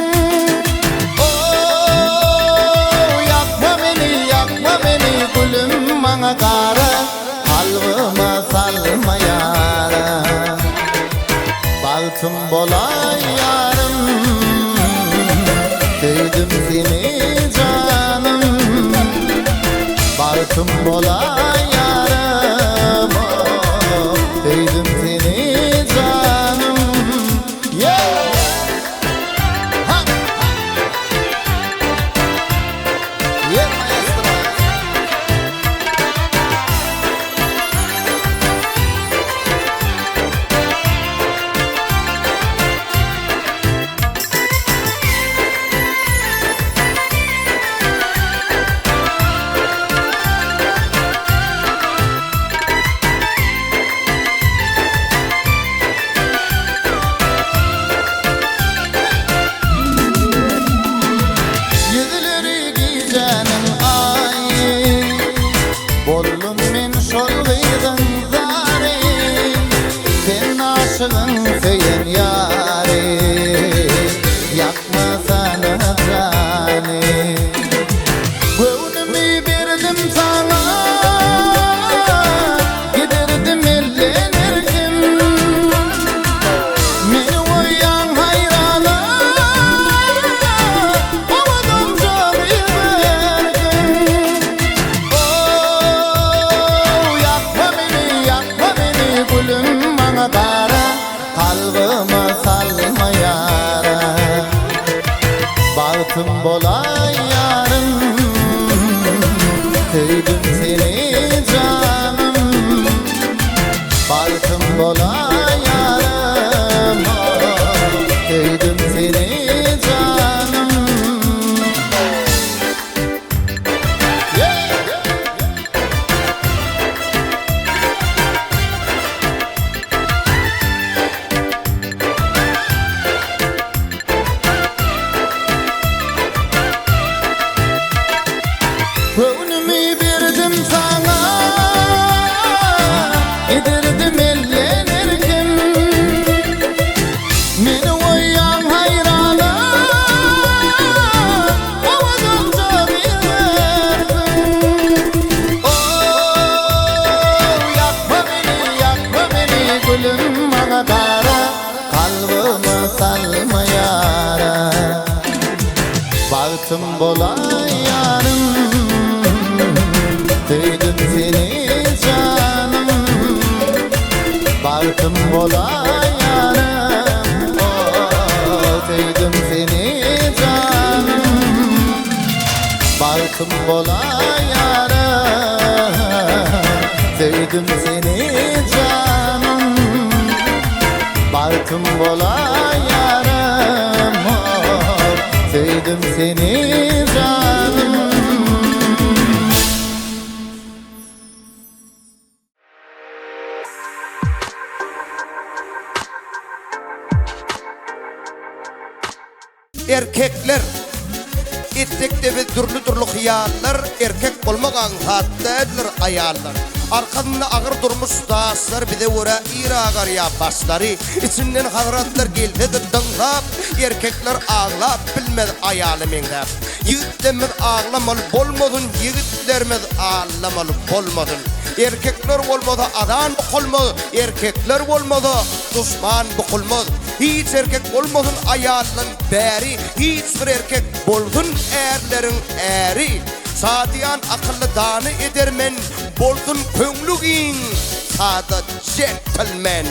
Oh, ýakma meni, ýakma meni, gülüm maňa gara, Kalbyma salma ýara. Bagtym bolaý ýarym, Söýdüm seni janym. Bagtym bolaý ýarym, oh, Söýdüm seni janym. Yeah! Ha! Yeah, maestro! Ýüzleri gijäniň aýy, Boldum men şol gyzyň zary, Sen aşygyň söýen ýary, Ýakmasana jany. Göwnümi berdim saňa, Gidirdim elden erkim. Meni goýýaň haýrana, Owadanja gyz erkin. Oh, ýakma meni, ýakma meni, Gülüm maňa gara, Kalbyma salma ýara. Bagtym bolaý ýarym, Söýdüm seni janym. Bagtym bolaý ýarym, Söýdüm seni janym. Yeah! Göwnümi berdim saňa, Gidirdim elden erkim. Meni goýýaň haýrana, Owadanja gyz erkin. Oh, ýakma meni, ýakma meni, Gülüm maňa gara, Kalbyma salma ýara. Bagtym bolaý ýarym, Söýdüm seni janym. Bagtym bolaý ýarym, Oh, söýdüm seni janym. Bagtym bolaý ýarym, Söýdüm seni janym. Bagtym bolaý ýarym ho Söýdüm seni janym. Erkekler! Etsek-de biz dürli-dürli hyýallar, Erkek bolmak aňsat däldir, aýallar. Arkasynda agyr durmuş daşlar Bize görä ir agarýar başlary. Içinden hazratlar gelse-de dyňzap, Erkekler aglap bilmez aýala meňzäp. Ýigitlerimiz aglamaly bolmasyn, Ýigitlerimiz allamaly bolmasyn. Erkekler bolmasa azan okalmaz, Erkekler bolmasa duşman bukulmaz. Hiç erkek bolmasyn aýaldan bäri, Hiç bir erkek bolsun ärleriň äri. Şadyýan akylly dana edermen, Bolsun köňli giň sada jentlmen.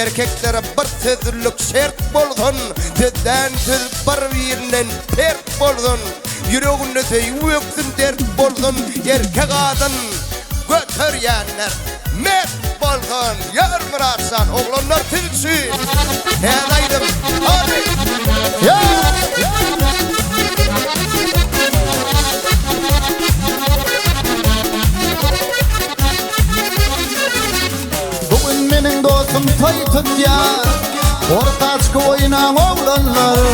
Erkeklere bir sözlülik şert bolsun, Sözlän söz bir-birinden pert bolsun. Ýüreginde söýgi böksün dert bolsun, Erkek adyn göterýänler mert bolsun. Ýör Myratjan oglanlar siz üçin täze aýdym. Hadi. Bu gün meniň dostum toý tutýar Ortaçky oýnaň oglanlar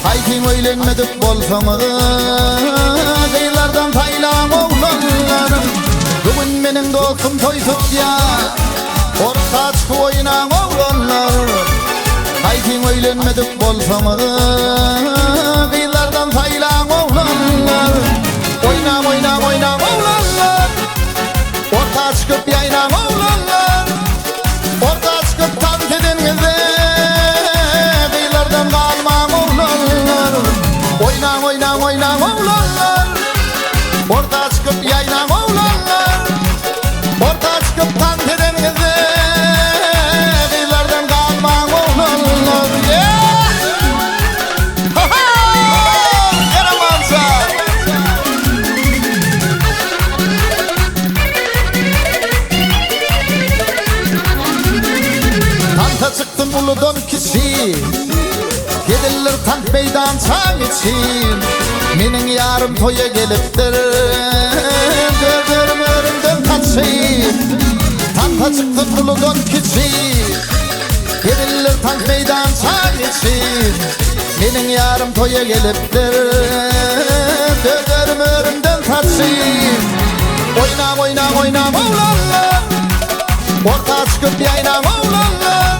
Haýsyň öýlenmedik bolsaňyz Gyzlardan saýlaň oglanlar Bu gün meniň dostum toý tutýar Ortaçky oýnaň oglanlar Haýsyň öýlenmedik bolsaňyz Gyzlardan saýlaň oglanlar Oýnaň oýnaň oýnaň oglanlar Orta çykyp ýaýnaň oglanlar Orta çykyp tans edeniňizde Gyzlardan galmaň oglanlar Oýnaň oýnaň oýnaň oglanlar Orta çykyp ýaýnaň oglanlar Orta çykyp tans edeniňizde Gyzlardan galmaň oglanlar Yeah! Ha-ha! Ýaramança! Tansa çykdym uludan kiçi Hezildir tans meýdançaň içi Meniň ýarym toýa gelipdir Dördörüm örümden saçy Tansa çyksyn uludan kiçi Hezildir tans meýdançaň içi Meniň ýarym toýa gelipdir Dördörüm örümden saçy Oýnaň oýnaň oýnaň oglanlar Orta çykyp ýaýnaň oglanlar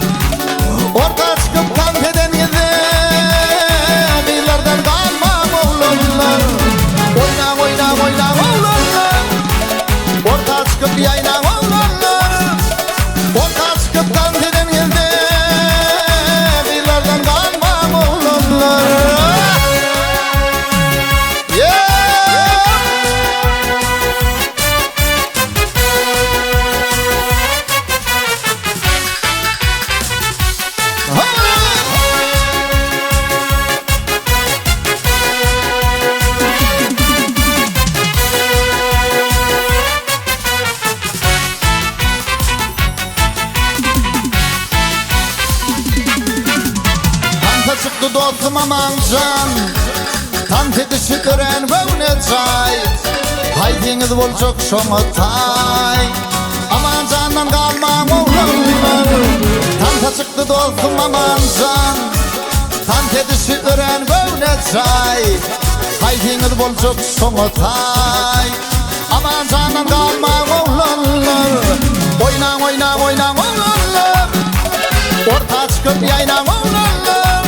Orta çykyp tans edeniňizde Gyzlardan galmaň oglanlar Oýnaň oýnaň oýnaň oglanlar Orta çykyp ýaýnaň oglanlar Orta çykyp tans edeniňizde Gyzlardan galmaň oglanlar Tansa çykdy dostum Amanjan Tans edişi örän göwne jaý Haýsyňyz boljak şoňa taý Amanjandan galmaň oglanlar Tansa çykdy dostum Amanjan Tans edişi örän göwne jaý Haýsyňyz boljak şoňa taý Amanjandan galmaň oglanlar Oýnaň oýnaň oýnaň oglanlar Orta çykyp ýaýnaň oglanlar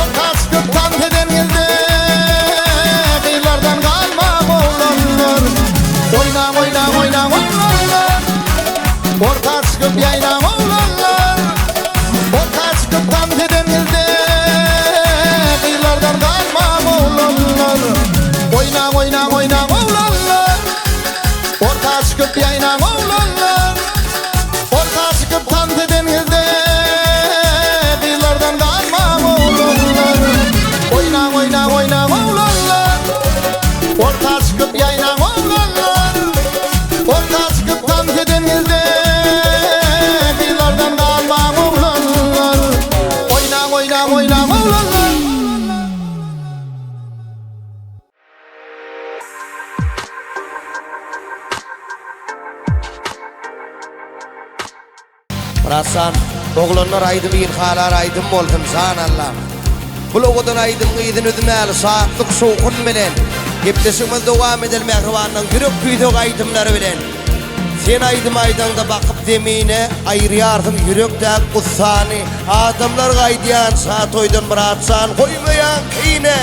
Orta çykyp tans edeniňizde Gyzlardan galmaň oglanlar Oýnaň oýnaň oýnaň oglanlar Orta çykyp ýaýnaň oglanlar Orta çykyp tans edeniňizde Gyzlardan galmaň oglanlar Oýnaň oýnaň oýnaň oglanlar Orta çykyp ýaýnaň oglanlar Orta çykyp tans edeniňizde Gyzlardan galmaň oglanlar Oýnaň oýnaň oýnaň oglanlar Orta çykyp ýaýnaň oglanlar Orta çykyp tans edeniňizde Gyzlardan galmaň oglanlar. Myratjan, oglanlar aýdym il halar aýdym bolsun jan Allam. Bul owadan aýdymyň yzyny üzmäli şatlyk şowhun bilen. Gepleşigimizi dowam edeli mähribanlaň ýürek küýseg aýdymlary bilen. Sen aýdym aýdaňda bakyp zemine aýyrýarsyň ýürekdäki gussany. Adamlar gaýdýança toýdan Myratjan goýmaýaň kine.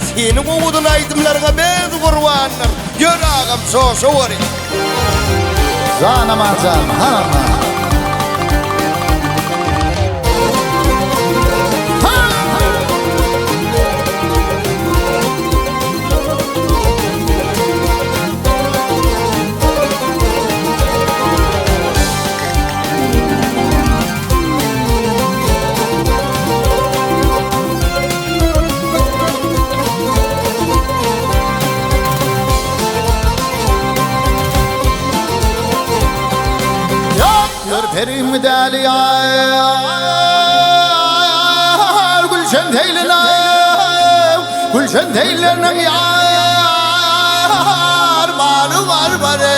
Seniň owadan aýdymlaryňa biz gurbandyr. Ýör agam joşaweri. Jan Amanjan han aman. Ýör perim däli ýar Gülşen seýline Gülşen seýilleriniň ýar Bary bar bary.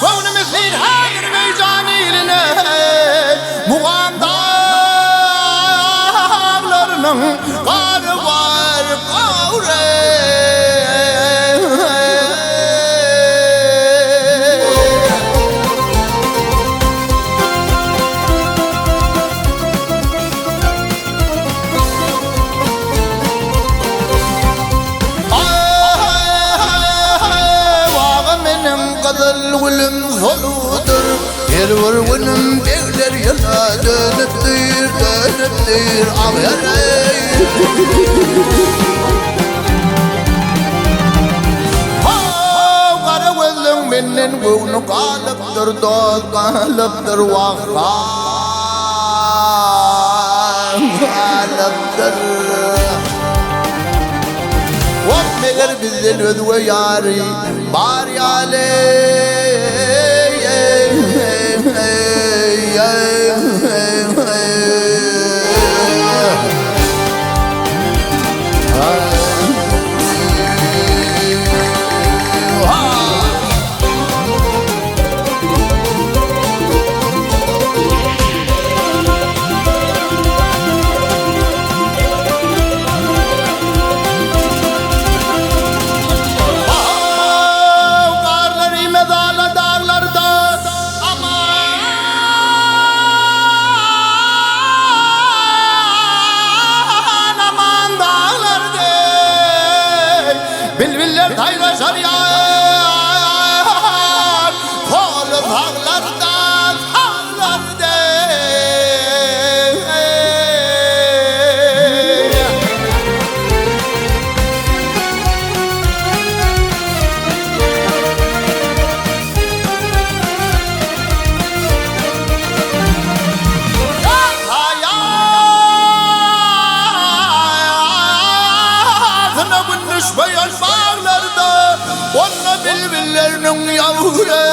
Göwnümiz hir Azerbaýjan iline Mugam daglarynyň gary bar gowry. Waga meniň gyzyl gülüm soludyr, Her bir günüm begler ýyla dönüpdir, dönüpdir, ah-ereý. How, gara gözleň menden göwni galypdyr, dost galypdyr, wah, galypdyr. Wah, meger bizden özge ýary bar ýaly. Garlar imedala daglarda Aman aman daglarda Bilbiller saýraşar ýar Poly saglarda saglarda. Saýasyna gün düşmeýän baglarda, Onda bilbilleriniň ýawry.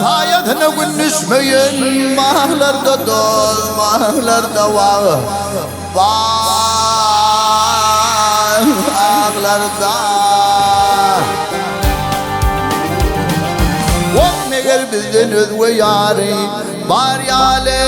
Haýatyna gün düşmeýän baglarda dost baglarda wah baglarda. Bizden özge ýary bar ýaly.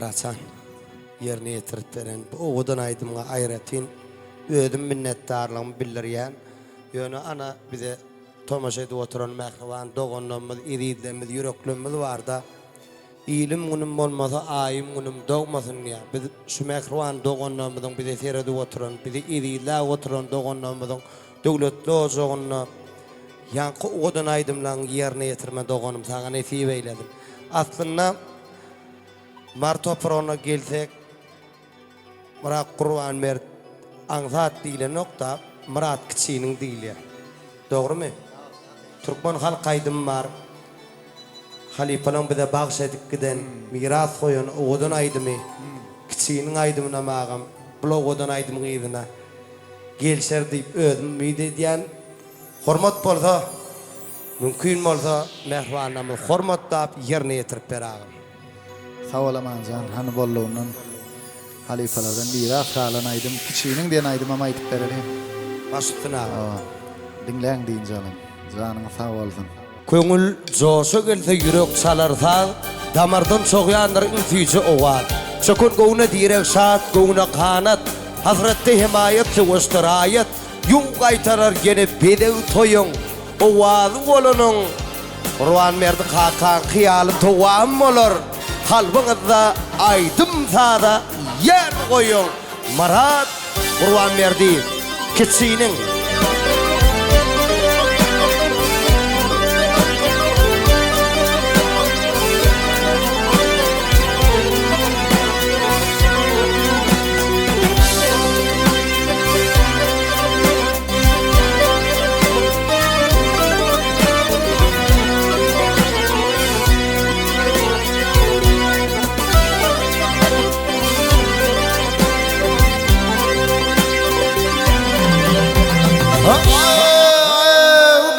Myratjan, ýerine ýetirip beren bu owadan aýdymyňa aýratyn özüm minnetdarlygymy bildirýän. Ýöne ana bize tomaşa edip oturan mähriban doganlarymyz, ezizlerimiz, ýüreklerimiz barda. Ilim-günüm bolmasa, aýym-günüm dogmasyn diýýär. Biz şu mähriban doganlarymyzyň bize seredip oturan, bizi ezizläp oturan doganlarymyzyň döwletli ojagynda ýaňky owadan aýdymlaryňy ýerine ýetirme doganym saňa nesip eýlesin. Aslynda Mary topragyna gelsek Myrat Gurbanberdi aňsat diýlenok-da, Myrat kiçiniň diýilýär. Dogrumy? Türkmen halk aýdymy bar. Halypalaň bize bagş edip giden, miras goýan owadan aýdymy, kiçiniň aýdymynam agam, bul owadan aýdymyň yzyna gelşer diýip özüm umyt edýän. Hormat bolsa, mümkin bolsa mähribanlarymyzy hormatlap ýerine ýetirip ber agam. Sag bol Amanjan hany bollugyndan halypalardan miras galan aýdym kiçiniň diýen aýdymam aýdyp bereliň. Baş üstüne agam. Hawa diňläň dynç alyň janyňyz sag bolsun. Köňül joşa gelse ýürek çalar saz, Damardan çogýandyr iň süýji owaz. Çöken göwne direg şat göwne ganat, Hasratda hemaýat söweşde raýat, Ýuw gaýtarar ýene bezeg toýuň, Owazy bolanyň. Gurbanberdi kakaň hyýaly dowam bolar, Kalbyňyzda aýdym-saza ýer goýuň. Myrat Gurbanberdiýew, kiçiniň.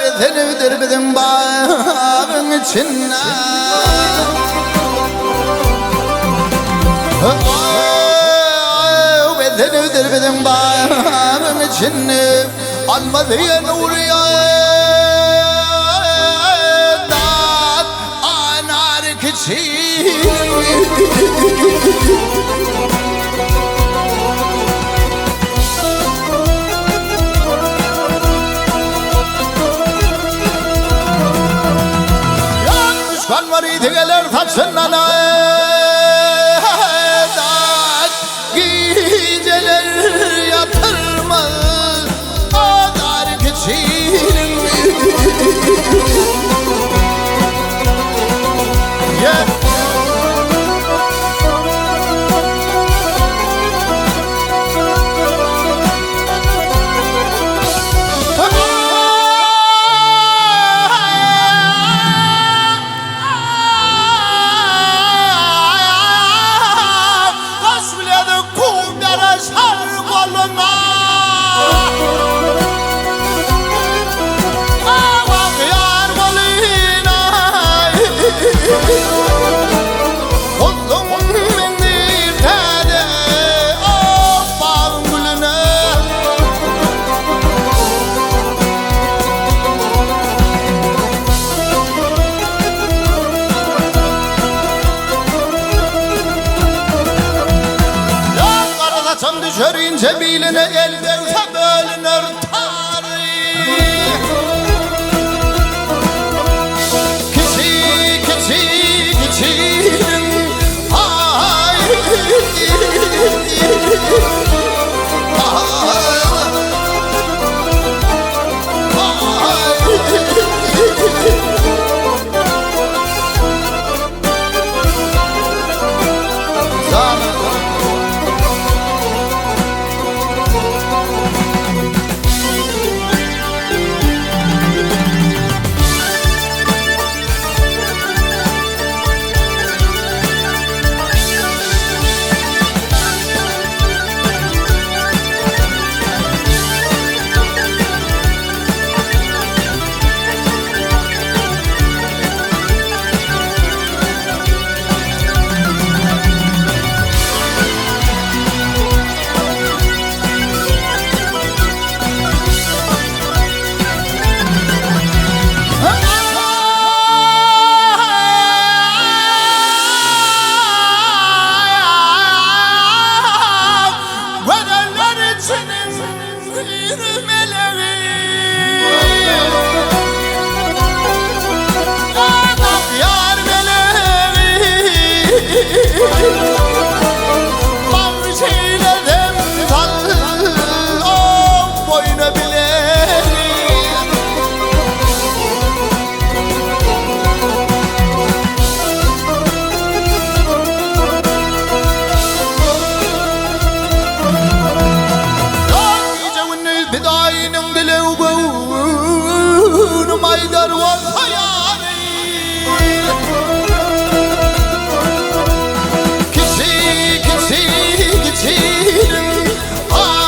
Bezenipdir biziň bagyň içinde. Bezenipdir biziň bagyň içinde. Alma diýen urýar Anar kiçi. Ýatmyş var idi geler saçyndan Gijeler ýatyrmaz Azar kiçiniň Yeah. jebiline el degse bölüner tary. Kiçi, kiçi, kiçiniň aý. Gözeller içiniň bir melegi. Ýar melegi. Bagş eýledem sal boýna bilegi. Gije-gündiz pidaýynyň dileg göwnüm aýdar bolsa ýary. Kiçi, kiçi, kiçiniň aý.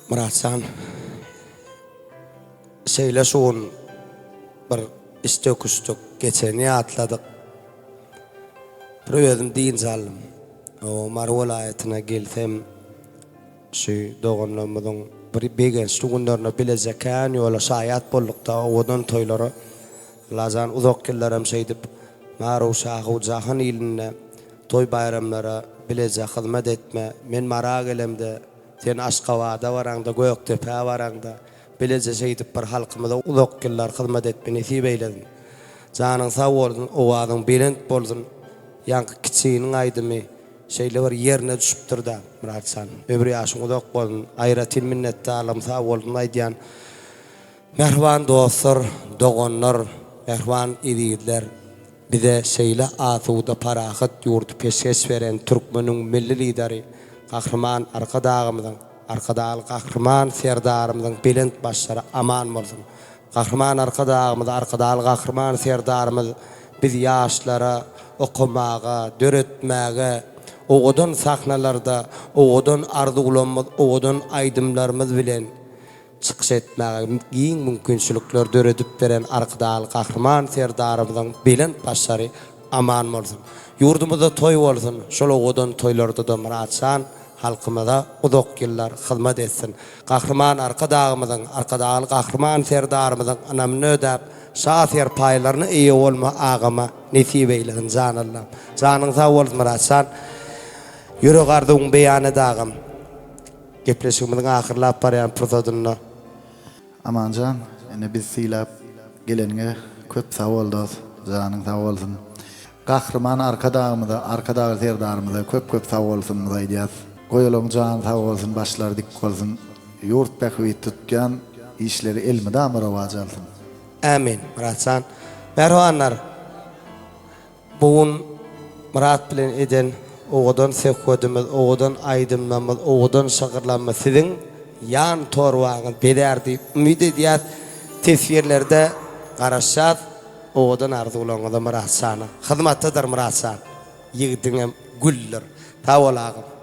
Myratjan, şeýle şu gün bir içdöküşdik, geçeni ýatladyk. Bir özüm dynç aldym. Mary welaýatyna gelsem, Şu doganlarymyzyň bir begençli günlerine bileje kän ýola şaýat boldukda owadan toýlara. Allajan uzak ýyllaram şeýdip Maru şahu jahan ilinde toý baýramlara bileje hyzmat etme. Men Mara gelemde, sen Aşgabada baraňda, Gökdepä baraňda bileje şeýdip bir halkymyza uzak ýyllar hyzmat etme nesip eýlesin. Janyň sag bolsun, owazyň belent bolsun. Ýaňky kiçiniň aýdymy Şeýle bir ýerine düşüpdir-dä, Myrat jan. Ömür ýaşyň uzak bolsun. Aýratyn minnetdarlygym sag bolsun aýdýan. Mähriban dostlar, doganlar, mähriban ezizler, bize şeýle asuda, parahat ýurdy peşgeş beren türkmeniň Milli Lideri Gahryman Arkadagymyzyň, Arkadagly Gahryman Serdarymyzyň belent başlary aman bolsun! Gahryman Arkadagymyz, Arkadagly Gahryman Serdarymyz biz ýaşlara okamaga, döretmäge, owadan sahnalarda owadan arzuwlarymyz, owadan aýdymlarymyz bilen çykyş etmäge giň mümkinçilikler döredip beren Arkadagly Gahryman Serdarymyzyň belent başlary aman bolsun! Ýurdumyzda toý bolsun, şol owadan toýlarda-da Myratjan halkymyza uzak ýyllar hyzmat etsin! Gahryman Arkadagymyzyň, Arkadagly Gahryman Serdarymyzyň ynamyny ödäp, şa serpaýlaryna eýe bolma agama nesip eýlesin jan Allam. Janyň sag bolsun Myratjan. Ýürek arzuwyňy beýan et agam. Gepleşigimiziň ahyrlap barýan pursadynda. Amanjan ine bizi sylap geleniňe köp sag bol dos janyň sag bolsun Gahryman Arkadagymyza Arkadagly Serdarymyza köp köp sag bolsunymyzy aýdýas Goý olaň jany sag bolsun başlary dik bolsun ýurt bähbit tutýan işleri elmydama rowaç alsyn. Ämin Myratjan. Mähribanlar bu gün Myrat bilen eden. owadan söhbedimiz, owadan aýdymlarymyz, owadan şygyrlarymyz siziň ýan torbaňyz bezär diýip umyt edýäs. Teswirlerde garaşýas. Owadan arzuwlaryňyza Myratjana. Hyzmatdadyr Myratjan. Ýigidiňem güldür. Sag bol agam.